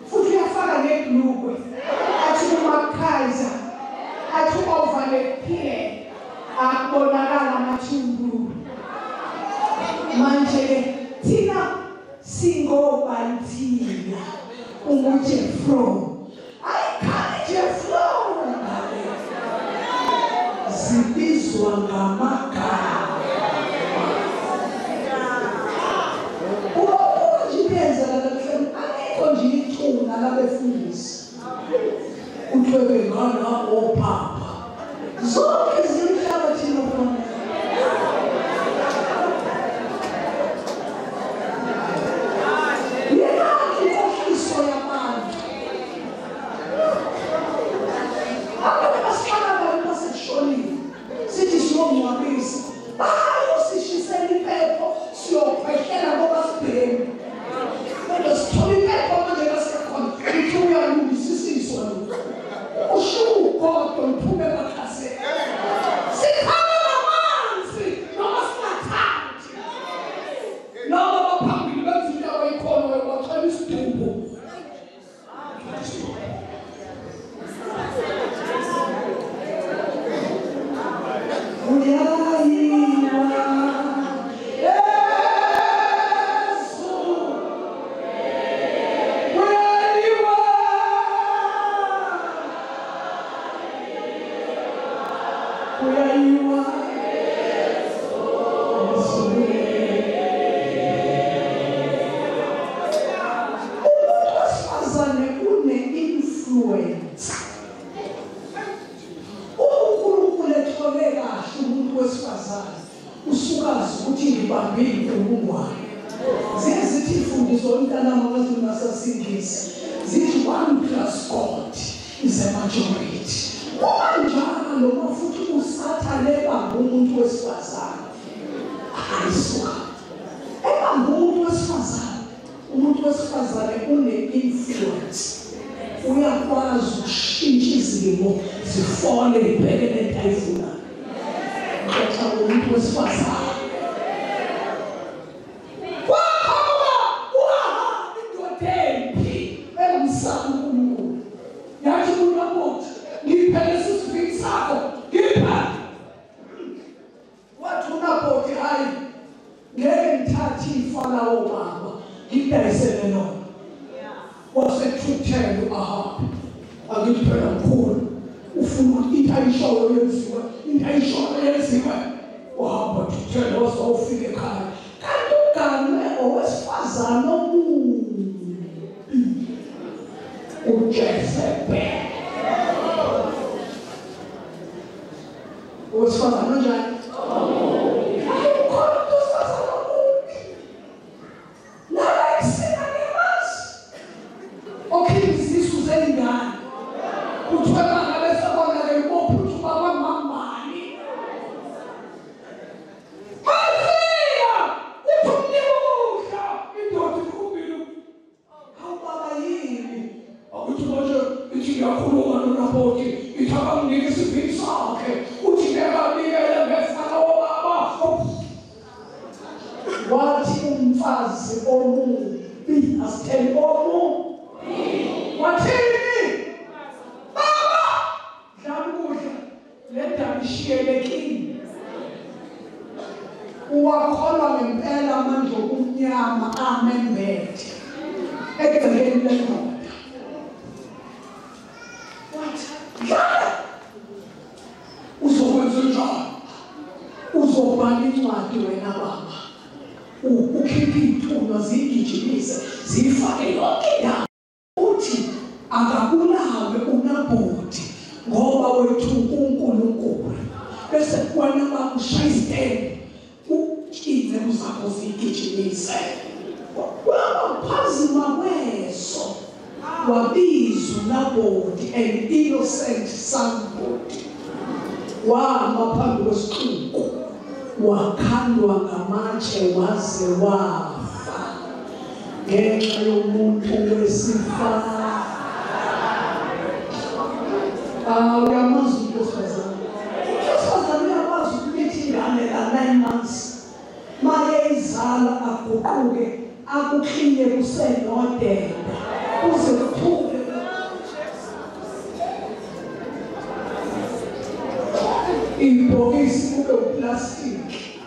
futhi uyafaka nebhlukwe athi umakhaza athi overlephile akubonakala amathumbu manje ke thina singobanthina unguJeffro ayikhali Jeffro zibizwa ngamagama ubona nje into namhlanje ayikho nje ithuna labefundisi uthwebe ngana opapa zonke zimhlaba thina khona yena inkohliso yabantu abantu basixaka abantu basekushonile sithi siyongcwabisa bayosishisela impepho siyokhwehlela ngoba sibhemi kodwa sithola impepho manje kasekhona uthi uyalungisisiswa lokhu ushiwo ugodo luphume emakhaseni sikhala ngamanzi noma singathandi noma abaphambili benza into abayikholwayo bathola isidumbu uyayiwa Yesu uyayiwa uyayiwa Yesu umuntu wesifazane une-influence uNkulunkulu ethole kahle umuntu wesifazane usukazi ukuthi ngibambe inkulungwane ziye zithi imfundiso mntanami amaZulu nasasingisi zithi 1 plus God is a majority kubanjalo uma futhi uSathane ebamba umuntu wesifazane ayisuka ebamba umuntu wesifazane umuntu wesifazane une-influence uyakwazi ukushintsha izimo zifole ibheke lento ayifunayo xoxa ngomuntu wesifazane kwaqhamuka u-Ahabi indoda embi engamsabi uNkulunkulu yathi kuNabothi ngiphe lesi sivini sakho Angithi phela mkhulu ufuna ukuthi into ayishoyo yenziwe, into ayishoyo yenziwe. Wahamba thuthela wase ufika ekhaya kanti uganwe owesifazane omubi uJezebel. Owesifazane onjani? Ukhona umuntu wesifazane omubi nala isinga ngemazi okhipha izisu zengane kuthiwe mangabe sebonakele ubophuthuma kwamambani. Mafika uthi umnika ukudla indoda iqhubile. Hawu baba yini? Akuthi manje ithi ngiyakhuluma noNaboti ithi akamnike isivini sakhe uthi ngeke anikele ngefana wobaba. Wathi umfazi omubi asitheni omubi wathini? Baba dlala ukudla le ndaba ishiyelekile. Uwakholwa ngempela amandla obumnyama amembethe egcekeni lendoda. Wathi dlala uzokwenza njani? Uzobhala incwadi wena baba, ukhiphe iy'thunywa ziyigijimise ziyifake yonke indawo. Uthi akabulawe uNaboti ngoba wethuka uNkulunkulu. Bese wena baba ushaya isitembu iy'nceku zakho ziyigijimise. Waphazima kweso wabiza uNaboti an innocent somebody. Wama phambi kwesixuku wakhandwa ngamatshe waze wafa ngenxa yomuntu wesifazane. Uyamazi umuntu wesifazane. Umuntu wesifazane uyakwazi ukuletha ingane la 9 months maye izala aguquke akuklinye kusenodenda kuze kuphume. Ibhokisi kube uplastiki,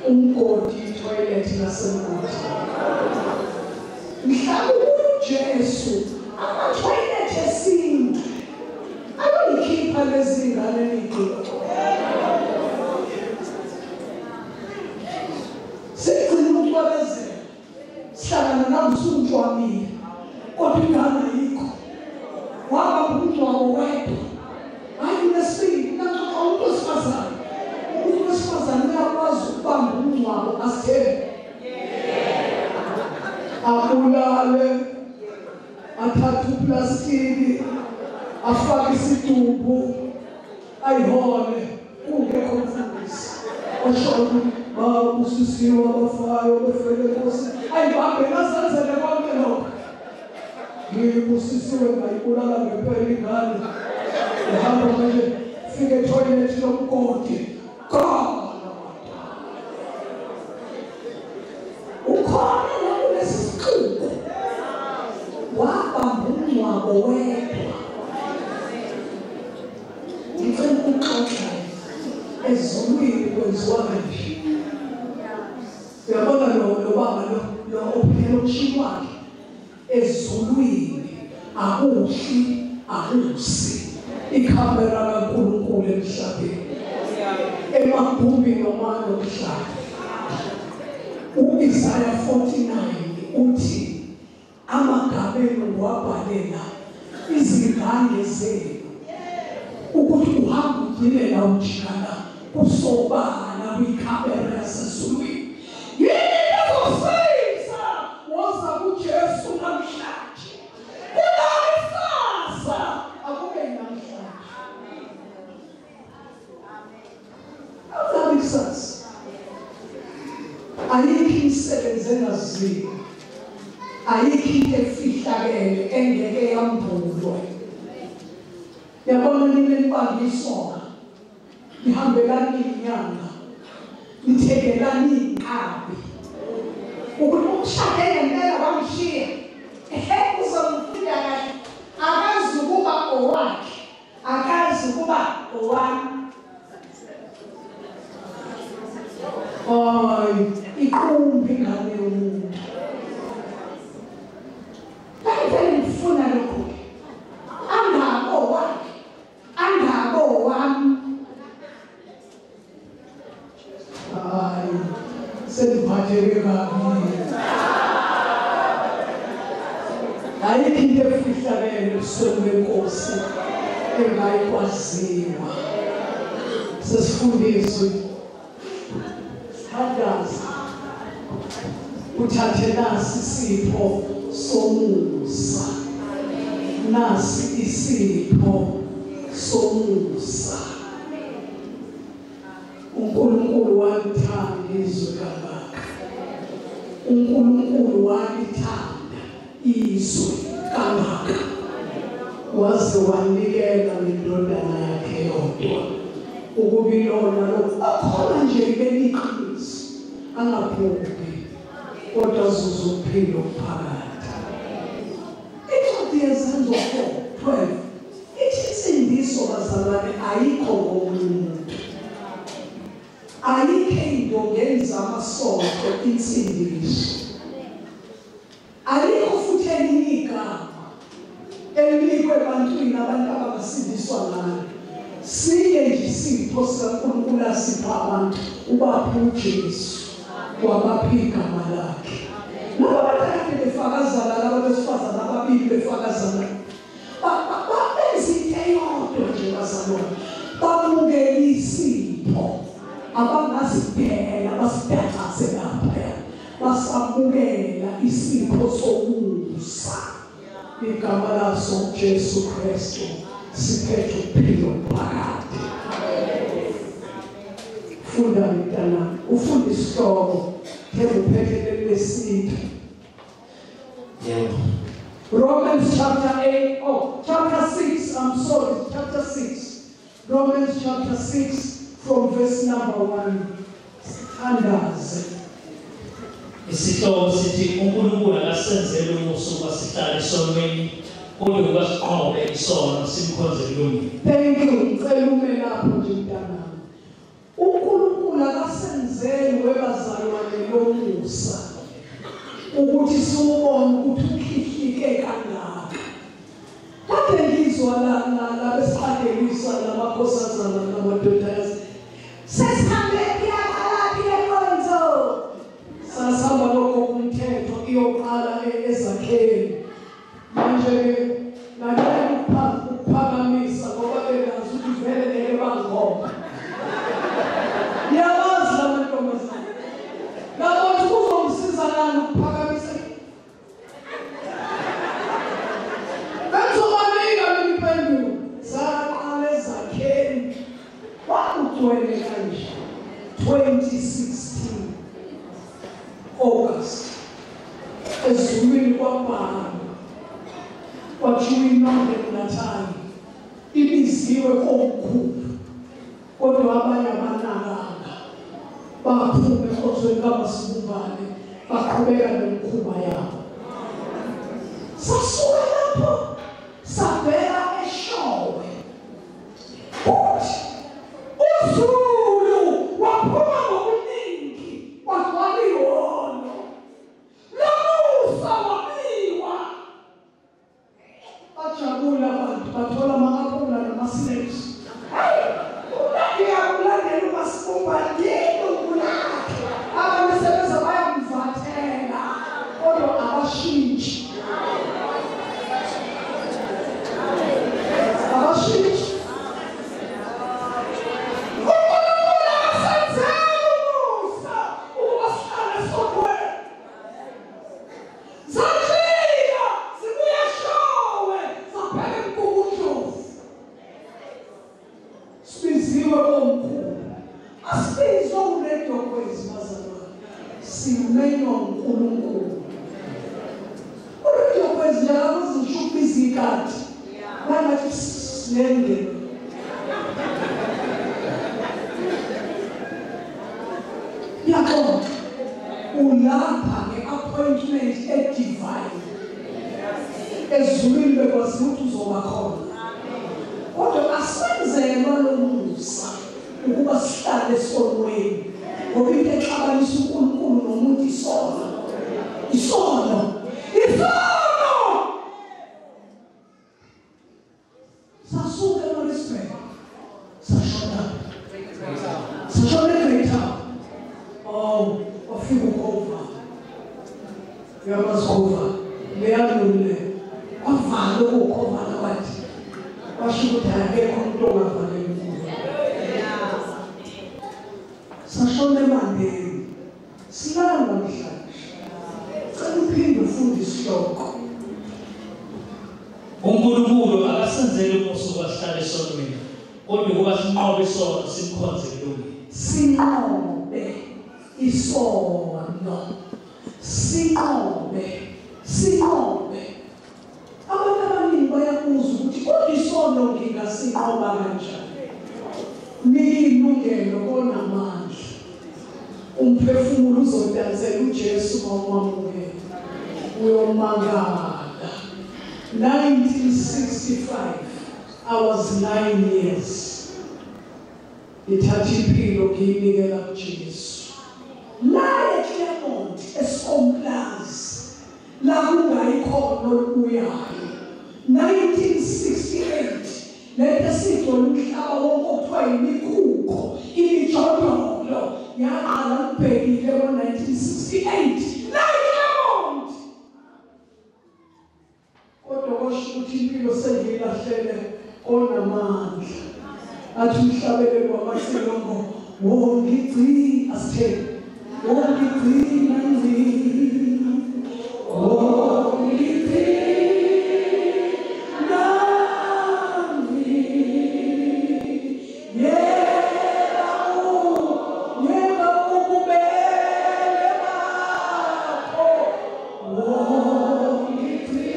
umgodi itoilet lasemgodini. Mhlawumbe uJesu amatoilet esintu ayoyikhipha lezi ngane emigqomo. Sigcina ukucwebezela sihlangana namsuntshwamile kodwa ingane ayikho. Wabamba umngcwabo wedwa. Hayi unesibindi naxoxa umuntu wesifazane. Umuntu wesifazane uyakwazi ukubamba umngcwabo asithembe. Abulale, athathe uplastiki, afake isidumbu, ayihole kungekho mfundisi. Osho ukuthi babusisiwe abafayo befele Nkosi. Ayibambe nazenzele konke lokho. Ngibusisiwe ngayibulala ngempela ingane. Ehamba manje fike etoilet lomgodi. Khona ukhona la kulesi sixuku wabamba umngcwabo wedwa. Ngicela ukuxoxa ezulwini kwenziwa kanje. Uyabona lo baba lo ophela umshini wakhe ezulwini akuhli akusi ikhamera kaNkulunkulu emhlabeni emagumbini omane omhlaba. U-Isaya 49 uthi amagama enu ngiwabhalela izingane zenu ukuthi uhambe ugcine la ujikala kusobala kwikhamera yasezulwini. Yini ezosiza? Woza kuJesu namhlanje. Kungakusasa akube namhlanje. Akunabi kusasa. Ayikho imisebenzi engaziwa, ayikho into efihlakele engeke yambulwe. Yabona nini nibanga isoka, nihambelani inyanga, nithengelani iy'nkabi ukuthi umshade ngempela wamshiya. Ehe uzomfunda kahle akazi ukuba owakhe, akazi ukuba owami. Hayi iqumbi ingane yomuntu. Ngivele ngifuna lokho. Sibingelele ebusweni benkosi engayikwaziwa. Sesifundiswe sithandaza uthathe nasi isipho somusa, nasi isipho somusa. uNkulunkulu walithanda izwe kangaka, uNkulunkulu walithanda izwe kangaka, waze wanikela ngendodana yakhe yodwa ukuba ilona lo akhona nje beliqiniso angabhubhi kodwa azuze ukuphila okuphakade. Incwadi yeZenzo 4:12 ithi insindiso bazalwane ayikho ngomunye umuntu, ayikho into ngenza amasonto insindiso, ayikho futhi elinye igama elinikwe ebantwini abantu abasindiswa ngalo. Siye nje isipho sikaNkulunkulu asipha abantu, ubapha uJesu wabapha igama lakhe. Laba abantu befakazana, laba besifazana ababili befakazana, babenza into eyodwa nje bazalwane, bamukela isipho abangasidela basidaxase lapha, basamukela isipho somusa. Igama laso Jesu Kristu siphethe ukuphila phakade. Funda mntana, ufunda isihloko themba uphethe lesintu. Yebo. Romans chapter 8, oh, chapter 6, I'm sorry, chapter 6. Romans chapter 6 from verse number 1. Sithandaze. Isihloko sithi uNkulunkulu akasenzele umusa ukuba sihlale esonweni, kodwa ukuba siqobe isono simkhonze kulungile. Thank you. Ngicela ume lapho nje mntanami. uNkulunkulu akasenzeli webazalwane lomusa ukuthi siwubone ukuthi ukhihlike kangaka. Kade ngizwa la besiqadelisa lamakhosazana namadodakazi, sesihambe kuyakhalaphi lenkonzo. Sasihamba lokho kumthetho iyoqala ezakheni. Manje-ke ngacela ukuphakamisa ngoba bengazi ukuthi vele ngeke bangikhombe. Ngiyabazi la mantombazane. Ngabona ukuthi kuzongisiza ngani ukuphakamisa. Bengizobanika mina impendulo. Saqala ezakheni. Kwakugcwele kanje 2016 August. Ezulwini kwabhalwa kwathiwa iNorthern Natal ibiziwe komkhulu, kodwa abanye abanakanga baphuma enkonzweni kaMasibumbane baqhubeka nemikhuba yabo. Sasuka lapho sabheka eShowe, futhi uZulu waphuma ngokuningi wagcwala ihholo. Lomusa wabiwa, bajabula abantu bathola ama-apula nama-snacks. Hayi, uyakulandela uMasibumbane yilungu lakhe, abantu sebeza bayamvathela kodwa abashintshi, abashintshi. uNkulunkulu akasenzeli umusa ukuba sihlale esonweni. Zajika zibuya Showe zabheka eMgungundlovu. Sibiziwe komkhulu, asibizwa uRadio Kwezi bazalwane, simenywa uNkulunkulu. uRadio Kwezi nje akakuzi ngisho ukubiza ikati bangathi siyengena. Ngiyabonga, ulapha nge-appointment e-divine. Ezulwini bekwazi ukuthi uzoba khona, kodwa asenzelwa lo musa ukuba sihlale esonweni, ngoba into exabanisa uNkulunkulu nomuntu isono, isono, isono. Sasuka eMaritzburg sashona, sashona eGreytown. Oh, wafika uKova, uyamazi uKova, leyalule. Wavala ukukhovana kwathi washo ukuthi akekho umuntu ongavalela uNkulunkulu. Sashona emandeni silala namhlanje. Cela uphinde ufunde isihloko. uNkulunkulu akasenzeli umusa ukuba sihlale esonweni, kodwa ukuba sinqobe isono simkhonze kulungile. Sinqobe isono, sinqobe, sinqobe. Abantu abaningi bayabuza ukuthi kodwa isono ngingasinqoba kanjani? Niyilungelo konamandla. Umphefumulo uzodansela uJesu mawamukela. Uyomangala. 1965 I was 9 years. Ngithatha impilo ngiyinikela kuJesu. La eClermont eSkomplazi la kungayikhona olubuyayo. 1968 lento esigcwele umhlaba wonke okuthiwa imikhukho imijondolo yaqala ngibhekile ngo-1968 la eClermont. Kodwa kwasho ukuthi impilo sengiyilahlele konamandla. Athi umhlabeleli wamaxilongo wongigcina asitheni wongigcina ngcina wongigcina ngcina yeka ububele bakho wongigcina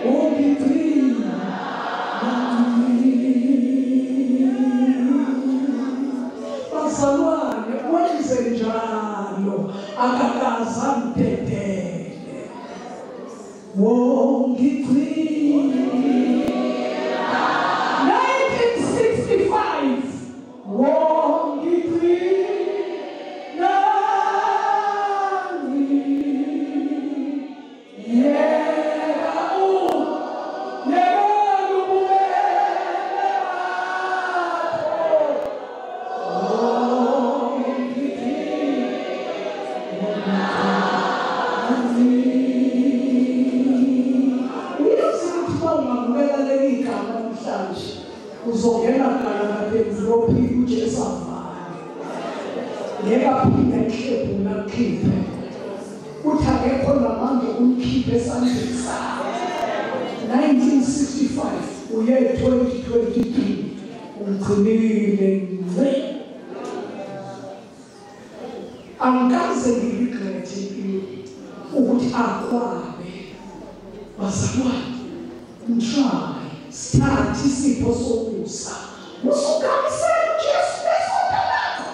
wongigcina. Bazalwane wenze njalo akakaze amdedele. Wongigcina 1965 wongigcina yeka ububele bakho uzongena kuqala ngaphezulu uJesu avale. Ngeke aphinde ehlephule akukhiphe. Uthi akekho namandla okumkhipha esandleni sakhe. 1965 uye 2023 ungigcinile ngci. Angikaze ngiregret impilo ukuthi akwabe. Bazalwane ngitry sithathe isipho sokusa usukamisela uJesu nesonto lakho.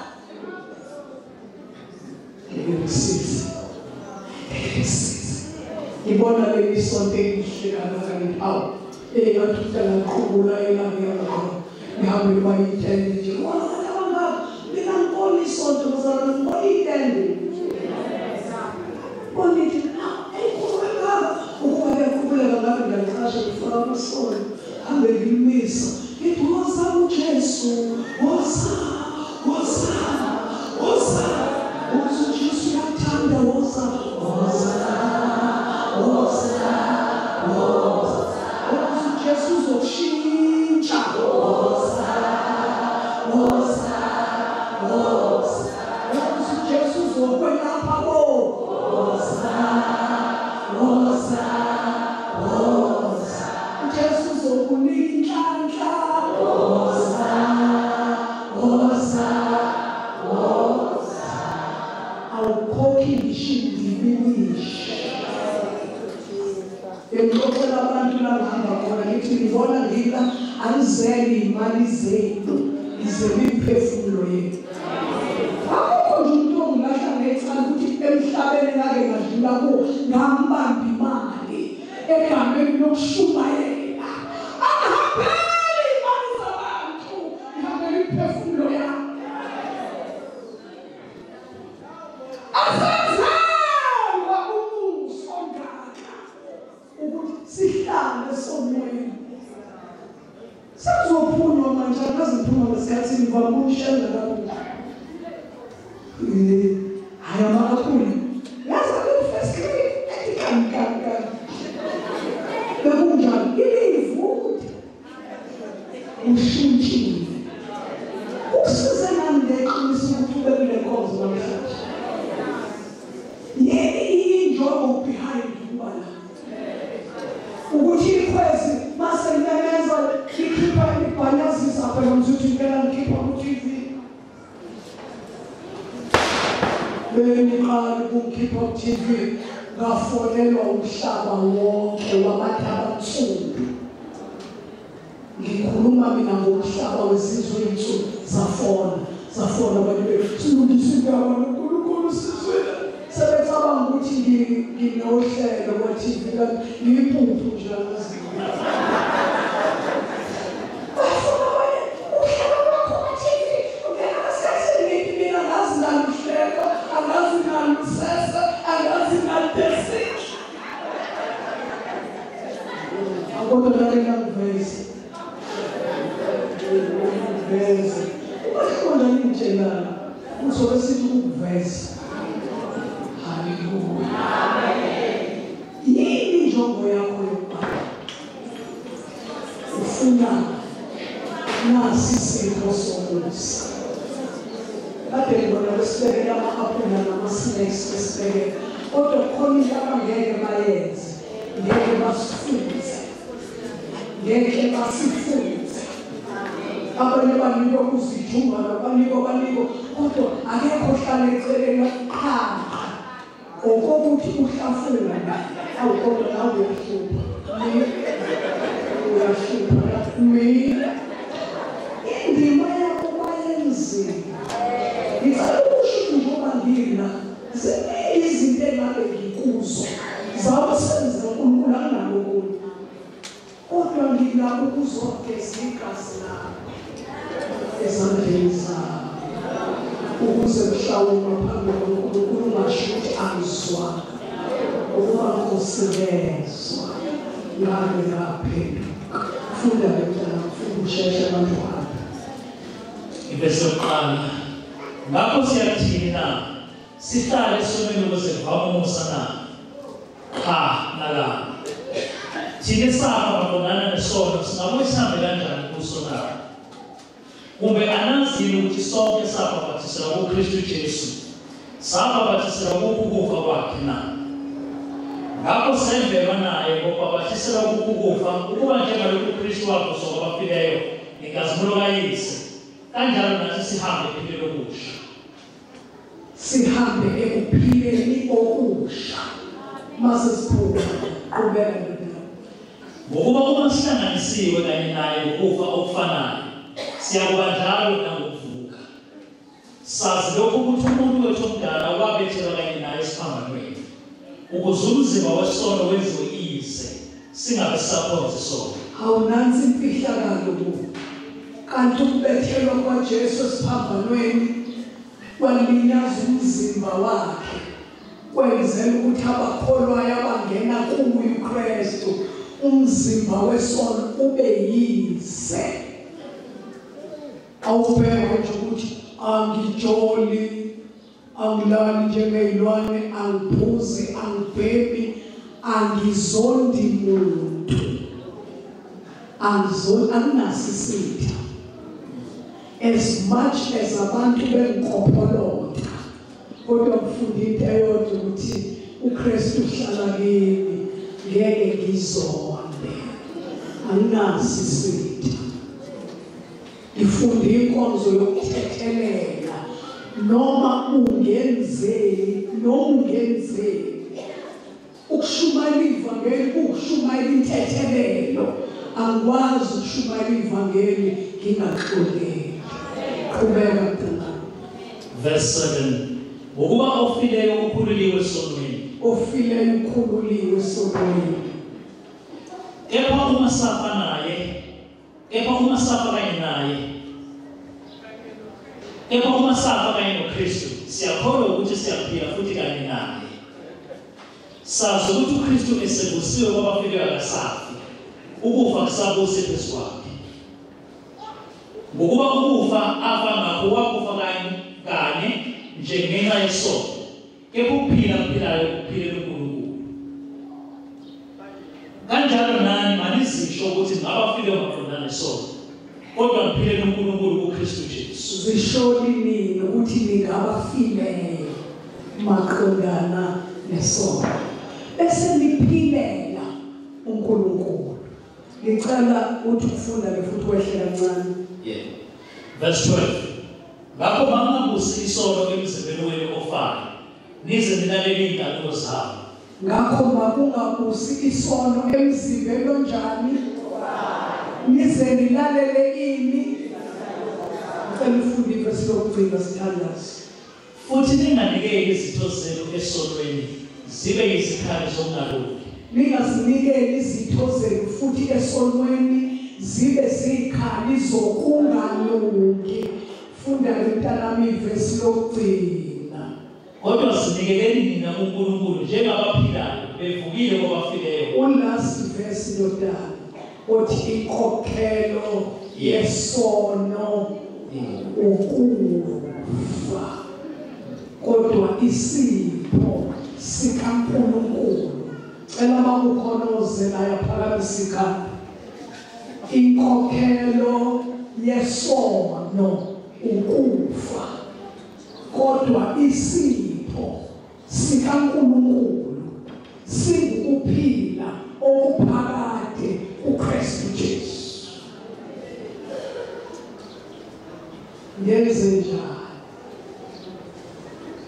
Ngikusize, ngikusize. Ngibona leli sonto elihle kangaka ngithi awu engathi ngaqhubula elangiyakho ngihambe ngiba yitende nje. Ngibona abantu abangaka mina ngibona isonto bazalwane ngibona itende. Ngibona ithi enkulu kangaka ukuba liyaqhubuleka ngabe ngiyaqasha ngifaka amasonto hambe ngimisa ngithi woza uJesu woza woza woza woza uJesu uyakuthanda woza woza woza woza woza uJesu uzokushintsha woza woza woza woza uJesu uzokwelapha bo woza woza woza uJesu uzokunika inhlanhla woza woza woza. Awukhokhi ngisho indibilishi. Ngixoxela abantu la ngihamba khona ngithi ngibona ngila angizele iy'mali zenu ngizele imiphefumulo yenu. Akukho nje umuntu ongilahla ngecala ukuthi emhlabeni ngake ngadlula kuwo ngambamba imali egameni lokushumayela. Angihambeli iy'mali zabantu ngihambela imiphefumulo yami. Asenzelwa umusa ongaka ukuthi sihlale esonweni. Sekuzophunwa manje angaze ngiphuma ngesikhathi ngivame ukushela lapho. Hhayi ama-aphula. Yazi akufirst grade ethi kani kani kani. Bekunjalo. Ushintshile. Ukusize nani ngeqiniso ukuthi ube kule nkonzo namhlanje? Yini injongo behind ukuba la? Ukuthi ikhwezi mase limemeza likhipha imibhanyazisa phela ukuthi ngicela ngikhipha ku-TV. Bengiqala ukukhipha ku-TV ngafonelwa umhlaba wonke wabantu abansundu. Ngikhuluma mina ngomhlaba wezizwe ey'nsundu. Zafona abantu bethu silungisa indaba noNkulunkulu sizwile. Sebecabanga ukuthi nginohlelo kwa-TV kanti ngiyimpuphu nje angazi. Bafuna abanye uhlelo lwakho kwa-TV ungena ngesikhathi ngithi mina angazi nani uhlelo, angazi nani usese, angazi nani desiki. Kodwa nake ngangiveze. Ngiveze. Ubahlonda ningitshelana uzobe sithi ukuveza. Haleluya. Yini injongo yakho yokuqala? Ufuna nasi isipho somusa. Kade ngibona besibekela ama-aphula nama-snacks besibekela, kodwa kukhona into abangeke bayenze, ngeke basifunze, ngeke basifunze. Abanye banikwa ukuzijuma, banikwa, kodwa akekho ohlala eceleni qha. Okokuthi uhlafuna awu kodwa nawe uyahlupha. Uyahlupha mina. Indima yakho bayenzile. Ngicela ukusho ukuthi njengoba ngila ziningi izinto engabe ngikuzo zawusenza uNkulunkulu anginalokunye, kodwa ngila ukuzogeza igazi lakho ezandleni zami ukuze mhlawumbe phambi koNkulunkulu ungasho ukuthi angizwanga, ukuba Nkosi ngezwa ngabe ngaphenduka. Funda le mntana, funda usheshe abantu uhambe. Ivesi yokuqala. Ngakho siyathini na? Sihlale esonweni ukuze kuvame umusa na? Cha, nakanye. Thina safa maqondana nesono, singabuye sihambe kanjani kuso na? Kumbe anazi yini ukuthi sonke sabhabhathiselwa kuKristu Jesu, sabhabhathiselwa kukufa kwakhe na? Ngakho semvelwa naye ngokubhabhathiselwa kukufa, ukuba njengalokhu uKristu wavuswa kwabafileyo ngenkazimulo kaYise, kanjalo nathi sihambe ekuphileni okusha. Sihambe ekuphileni okusha. Mase siphuma, qhubeka ndodana. Ngokuba uma sihlanganisiwe kanye naye ngokufa okufanayo, siyakuba njalo nangokuvuka. Sazi lokhu ukuthi umuntu wethu omdala wabethelwa kanye naye esiphambanweni, ukuze umzimba wesono wenziwe ize, singabe sisakhonza isono. Hawu, nansi imfihlakalo ku. Kanti ukubethelwa kwaJesu esiphambanweni kwalinyaza umzimba wakhe, kwenzela ukuthi abakholwayo abangena kuye uKristu umzimba wesono ube yize. Awubheke nje ukuthi angijoli, angilali njengey'lwane, angiphuzi, angibhemi, angizondi muntu, anginaso isitha. As much as abantu bengikopolota, kodwa ngifunda into eyodwa ukuthi uKristu uhlala kimi, ngeke ngizonde, anginaso isitha. Ngifunda inkonzo yokuthethelela noma ungenzeni, noma ungenzeni. Ukushumayela ivangeli kuwukushumayela intethelelo. Angikwazi ukushumayela ivangeli ngingaxoleli. Qhubeka mntana. Verse 7. Ngokuba ofileyo ukhululiwe esonweni. Ofileyo ukhululiwe esonweni. Kepha uma safa naye, kepha uma safa kanye naye, kepha uma safa kanye noKristu, siyakholwa ukuthi siyaphila futhi kanye naye. Sazi ukuthi uKristu esevusiwe kwabafileyo akasafi, ukufa kusabusi phezu kwakhe. Ngokuba ukufa afa ngakho wakufa kanye nje ngenxa yesono, kepha ukuphila kuphilayo kuphilela uNkulunkulu. Kanjalo nani manizisho ukuthi ngabafileyo maqondana nesono, kodwa ngiphilela uNkulunkulu kuKristu Jesu. Zishoni nini ukuthi ningabafileyo maqondana nesono, bese niphilela uNkulunkulu. Ngicela uthi ukufunda ke futhi wehle kancane. Yeah. Verse 12. Ngakho mangabusi isono emzimbeni wenu ofayo, nize nilalele izinkanuko zawo. Ngakho makungabusi isono emzimbeni onjani? Nize nilalele ini. Ngicela ufunde ivesi lokugcina sithandaze. Futhi ninganikeli izitho zenu esonweni zibe yizikhali zokungalungi. Ningazinikeli izitho zenu futhi esonweni zibe zikhali zokungalungi. Funda mntanami ivesi lokugcina. Kodwa sinikeleni nina kuNkulunkulu njengabaphilayo bevukile kwabafileyo. Ulast verse ndodana othi inkokhelo yesono ukufa, kodwa isipho sikaNkulunkulu. Cela makukhona ozelayo aphakamisa ikhanda. Inkokhelo yesono ukufa, kodwa isipho sikaNkulunkulu singukuphila okuphakade kuKristu Jesu. Ngenze njani?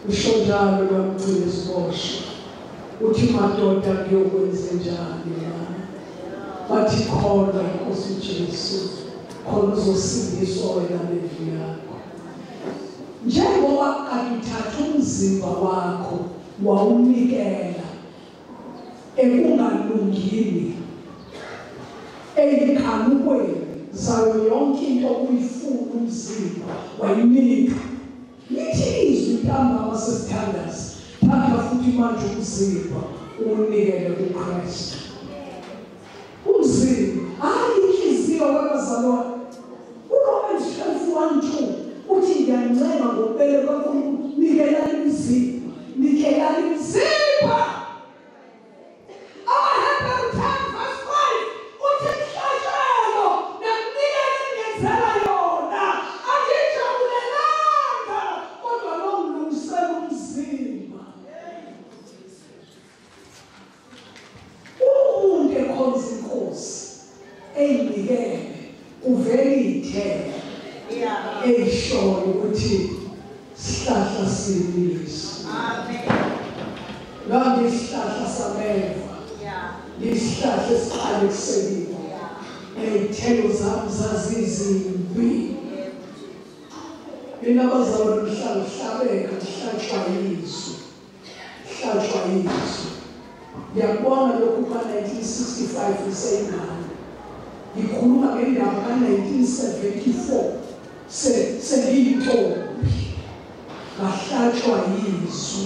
Usho njalo lwamgcina isiboshwa, uthi madoda ngiyokwenze njani na? Bathi kholwa iNkosi uJesu, khona uzosindiswa wena nendlu yakho. Njengoba kade uthatha umzimba wakho wawunikela ekungalungini, eyikhanukweni zayo yonke into uyifuna umzimba wayinika. Lithi izwi ntambama sesithandaza, thatha futhi manje umzimba uwunikele kuKristu. Umzimba, hayi inhliziyo wabazalwane. uRomans 12:1-2 uthi ngiyancenga ngobubele bukaNkulunkulu, nikelani umzimba, nikelani umzimba. AmaHebheru 10:5 uthi imihlatshelo neminikelo engenzela yona angijabulelanga, kodwa nongilungisela umzimba. Umuntu ekhonza iNkosi eyinikele kuvela iy'thelo eyishoyo ukuthi sihlahla sinisi. Ngangisihlahla sameva, ngisihlahla esiqalekisekile, ney'thelo zami zazizimbi. Mina bazalwane ngihlala ngihlabeka, ngihlatshwa yizwi, hlatshwa yizwi. Ngiyakubona lokhu ka-1965 ngiseyingane, ngikhuluma ngendaba ka-1974 sengiyintombi, ngahlatshwa yizwi.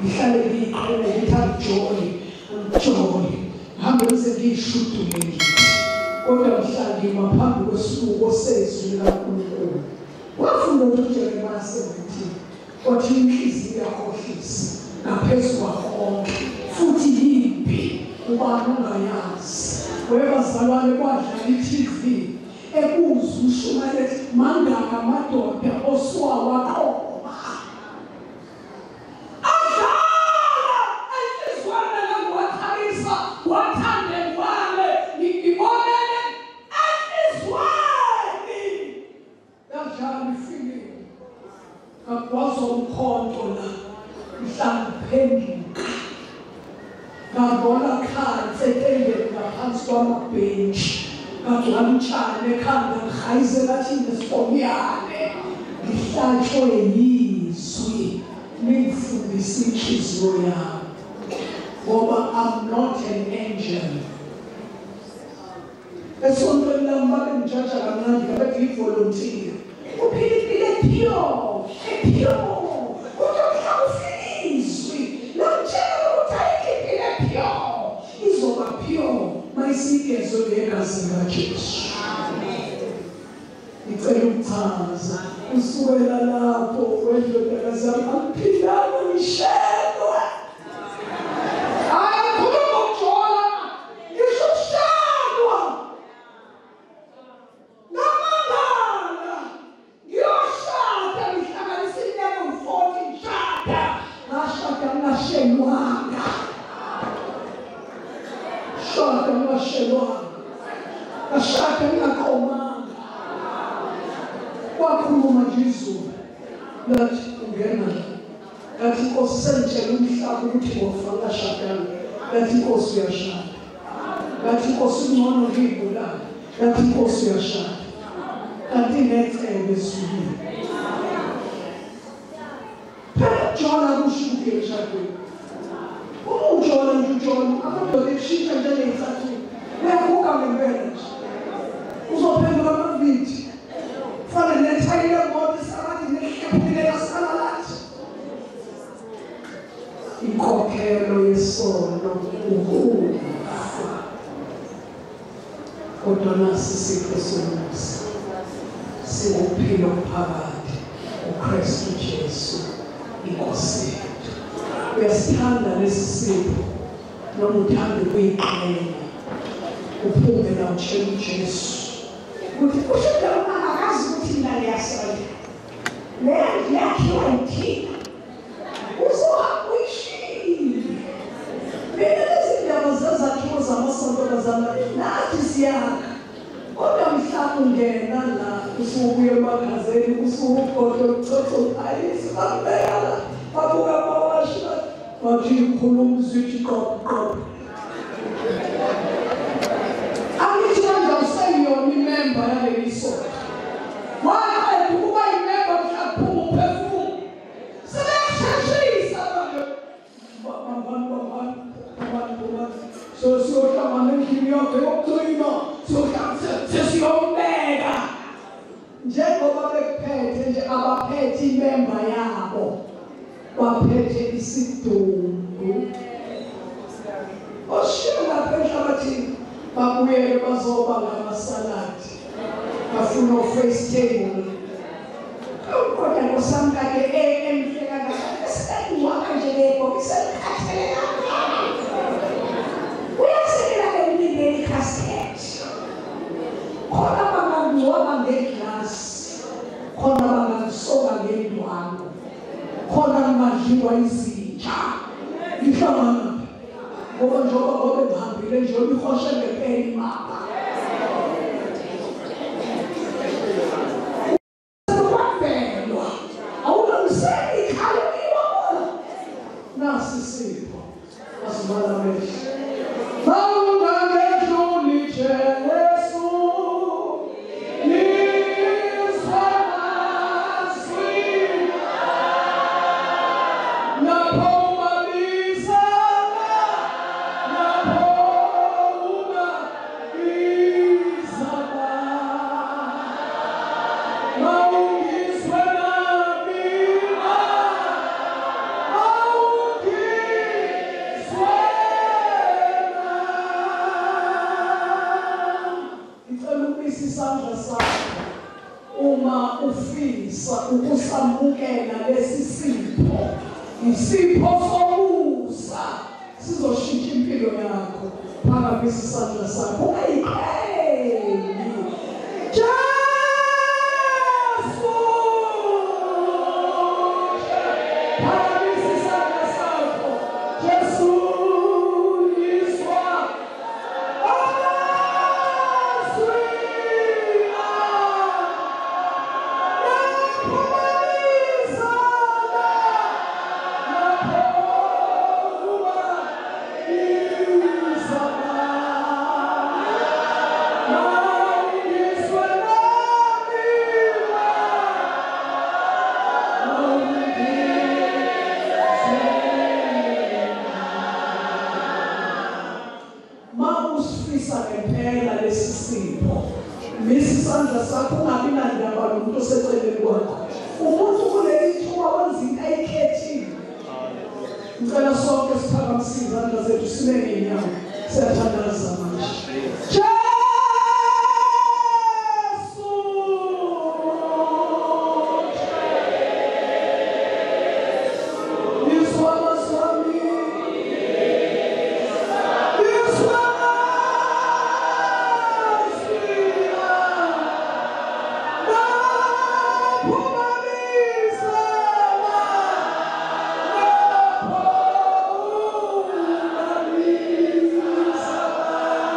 Ngihlale ngiyiqhele ngithi angijoli, angijoli, ngihambe ngize ngiyishudule ngithi, kodwa mhla ngima phambi kwesibuko sezwi likaNkulunkulu. Wafunda ukuthi uJeremiya 17 wathi inhliziyo yakhohlisa ngaphezu kwakho konke, futhi yimbi ubani ungayazi. Webazalwane kwadlala i-TV ebuza ushumayela mangaka amadoda osuwawaqoma. Adlala enhliziyweni ngangiwathabisa, wathande ngwale, ngibonele enhliziyweni. Yadlala ifilimu ngagwazwa umkhonto la, mhla ngiphenduka ngabona phansi etendeni ngaphansi kwamabhentshi, ngagcwala utshani ekhanda, ngihayizela athi nesifomyane. Ngihlatshwe yizwi lingifundisa inhliziyo yami, ngoba I'm not an angel. Esontweni lami babengijaja kamnandi, ngabethi ngiyivolontiya. Uphila impilo epure, epure, kodwa mhla ufika izwi langitshela ukuthi ayikho impilo epure, izoba pure mayisigezwe ngegazi likaJesu. Ngicela ukuchaza kusukela lapho wendodakazi yami angiphindanga ngishelwe. Hayi, angikhulumi ngokujola, ngisho ukushelwa. Ngingatshelwanga, ngashada ngingaqomanga. Kwakhuluma nje izulu lathi ungena la. Ngathi inkosi sengitshela umhlaba ukuthi ngofa ngashadanga. Ngathi inkosi uyashada. Ngathi inkosi ngcono ngiyibulala. Ngathi inkosi uyashada. Kanti necebo ezulwini. Phela ujola kusho ukuthi emshadweni. Uma ujola nje ujola, amadoda ekushintsha njengey'cathulo. Uyaguga ngempela nje. Uzophenduka amavidi. Kufana nethayi lemoto isakade nehlephukile lasala lathi. Inkokhelo yesono ukufa. Kodwa nasi isipho somusa singuphila phakade uKristu Jesu inkosi yethu. Uyasithanda lesi sipho noma uthanda ukuyiqhenya, uphume la utshela uJesu ukuthi usho lo mama akazi ukuthi mina ngiyasonta. Leya ndlu yakhiwa yithina. Uzohamba uyishiye. Mina lezi ndaba zezakhiwo zamasonto bazalwane nathi siyakha. Kodwa mhla ungena la usubuya emakhazeni usuwugodo luchotho ayisi bakubeka la babuka amawashi bathi ikhuluma zithi qop qop. Angithi manje awuseyiyona imemba yaleli sonto. Waqeda ukuba imemba mhla kuphuma umphefumulo. Sebeyasheshisa manje. Bambani bambani bambani bambani. So siyohlangana endlini yakhe yokugcina. Sesiyombeka. Njengoba bekuphethe nje abaphethe imemba yabo. Baphethe isidumbu. Oshiya lapha emhlabathini babuyele bazoba ngamasaladi. Bafuna o-face table. Kodwa nkosami kade emhle kangaka esengcwaba nje lebhokisi elikhathele kangaka. Uyasekela ke umlindeli casket. Khona bangangcwaba ngeglasi, khona bangakusoka ngendwangu, khona kungadliwa izinja. Ngihlangana ngoba njengoba ngobe ngihambile nje ihoshe ngempela imapha. Kwabelwa awulungiseki ikhaya iwabona. Nasi isipho asibala amehlo. Mawungangedluli Jesu yizwa amazwi lapho ungabizana, lapho ungabizana. Mawungizwe nami, mawungizwe nami. Ngicela ukubisa isandla sakho uma ufisa ukusamukela lesi sipho. Isipho somusa sizoshintsha impilo yakho. Phakamisa isandla sakho ungayiqheli. Jesu, phakamisa isandla sakho. Jesu yizwa amazwi lapho babizana, lapho ungabizana. Mawungizwe nami, mawungizwe nami. Usifisa ngempela lesi sipho, misa isandla sakho ungabi nandaba nomuntu oseceleni kwakho. Umuntu kuleli thuba wenza into ayikhethile. Ngicela sonke siphakamise izandla zethu sime ngeenyawo. Siyathandaza manje. Jesu, yizwa amazwi ami, yizwa amazwi ami. Lapho babizana, lapho ungabizana.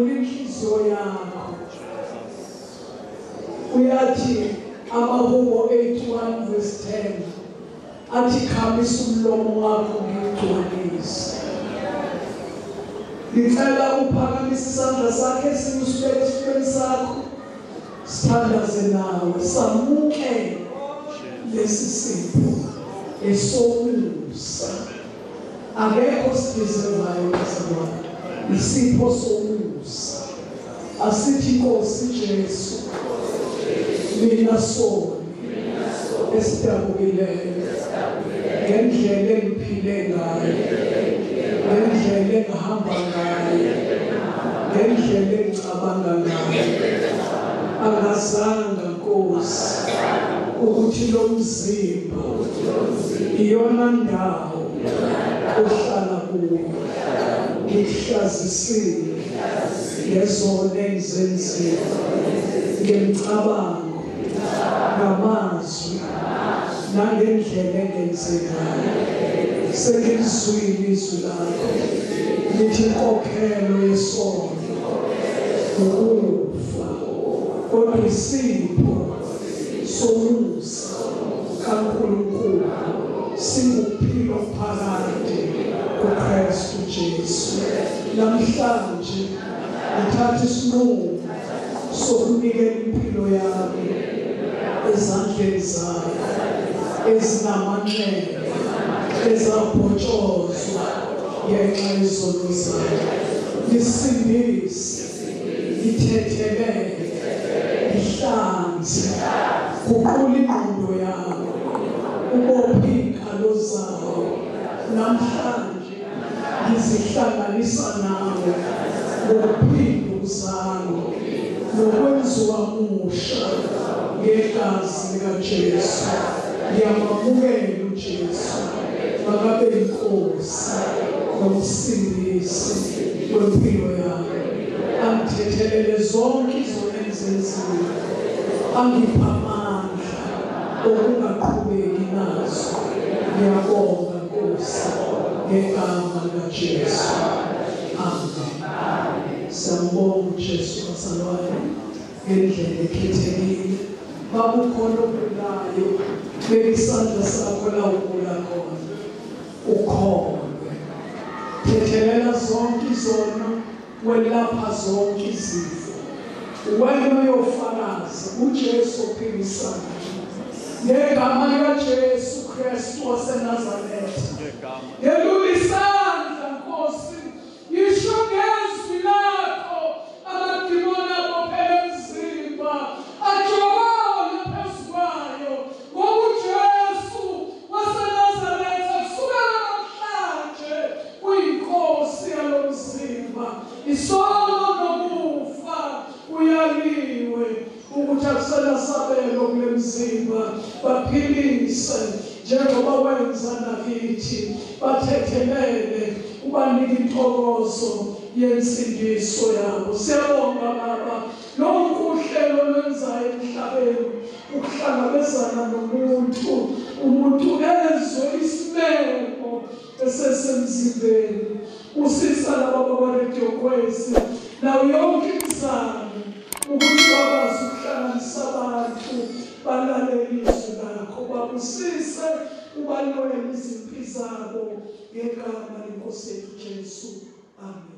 Vula inhliziyo yakho. Uyathi Amahubo 81 verse 10 athi khamisa umlomo wakho ngigcwalise. Ngicela uphakamise isandla sakhe simusibeke esifubeni sakho, sithandaze nawe, samukele lesi sipho esomusa. Akekho sideservayo bazalwane, isipho somusa. Asithi Nkosi Jesu, mina soni esidabukileyo ngendlela engiphile ngayo, ngendlela engihamba ngayo, ngendlela engicabanga ngayo, angazanga Nkosi ukuthi lo mzimba iyona ndawo ohlala kuyo. Ngikuhlazisile ngezono engizenzile, ngemicabango, ngamazwi, nangendlela engenze ngayo. Sengilizwile izwi lakho lithi inkokhelo yesono ukufa, kodwa isipho somusa kaNkulunkulu singukuphila phakade kuKristu Jesu. Namhlanje ngithatha isinqumo sokunikela impilo yami ezandleni zakho ezinamanxeba ezabhotshozwa ngenxa yezono zami. Ngisindise, ngithethelele, ngihlanze, guqula ingqondo yami, ubophe iy'nkalo zayo. Namhlanje ngizihlanganisa nawe ngokuphinda ukuzalwa nokwenziwa musha ngegazi likaJesu. Ngiyamamukela uJesu makabe inkosi nomsindisi wempilo yami. Angithethelele zonke izono engizenziwe, angiphe amandla okungaqhubeki nazo. Ngiyabonga Nkosi ngegama likaJesu. Amen. Siyambonga uJesu bazalwane ngendlela ekhethekile. Babukhona ogulayo, beka isandla sakho la ugula khona, ukholwe. Thethelela zonke izono, welapha zonke izifo. Wena uyofakaza uJesu ophilisayo ngegama likaJesu Kristu waseNazaretha. Yelula isandla Nkosi, yisho ngezwi lakho amadimoni abophele emzimba ajobole phezu kwayo, ngoba uJesu waseNazaretha kusukela namhlanje uyinkosi yalo mzimba. Isono nokufa uyaliwe ukuthi akusela sabelo kule mzimba. Baphilise njengoba wenza nakithi, bathethelele, ubanike intokozo yensindiso yabo. Siyabonga Baba, lonke uhlelo lwenzayo emhlabeni ukuhlangabezana nomuntu, umuntu ezwe isimemo esesemzimbeni. Usisa laba bakwa-Radio Kwezi nayo yonke imizamo ukuthi bakwazi ukuhlanganisa abantu balalele izwi lakho. Babusise, ubalwele izimpi zabo ngegama lenkosi yethu Jesu. Amen.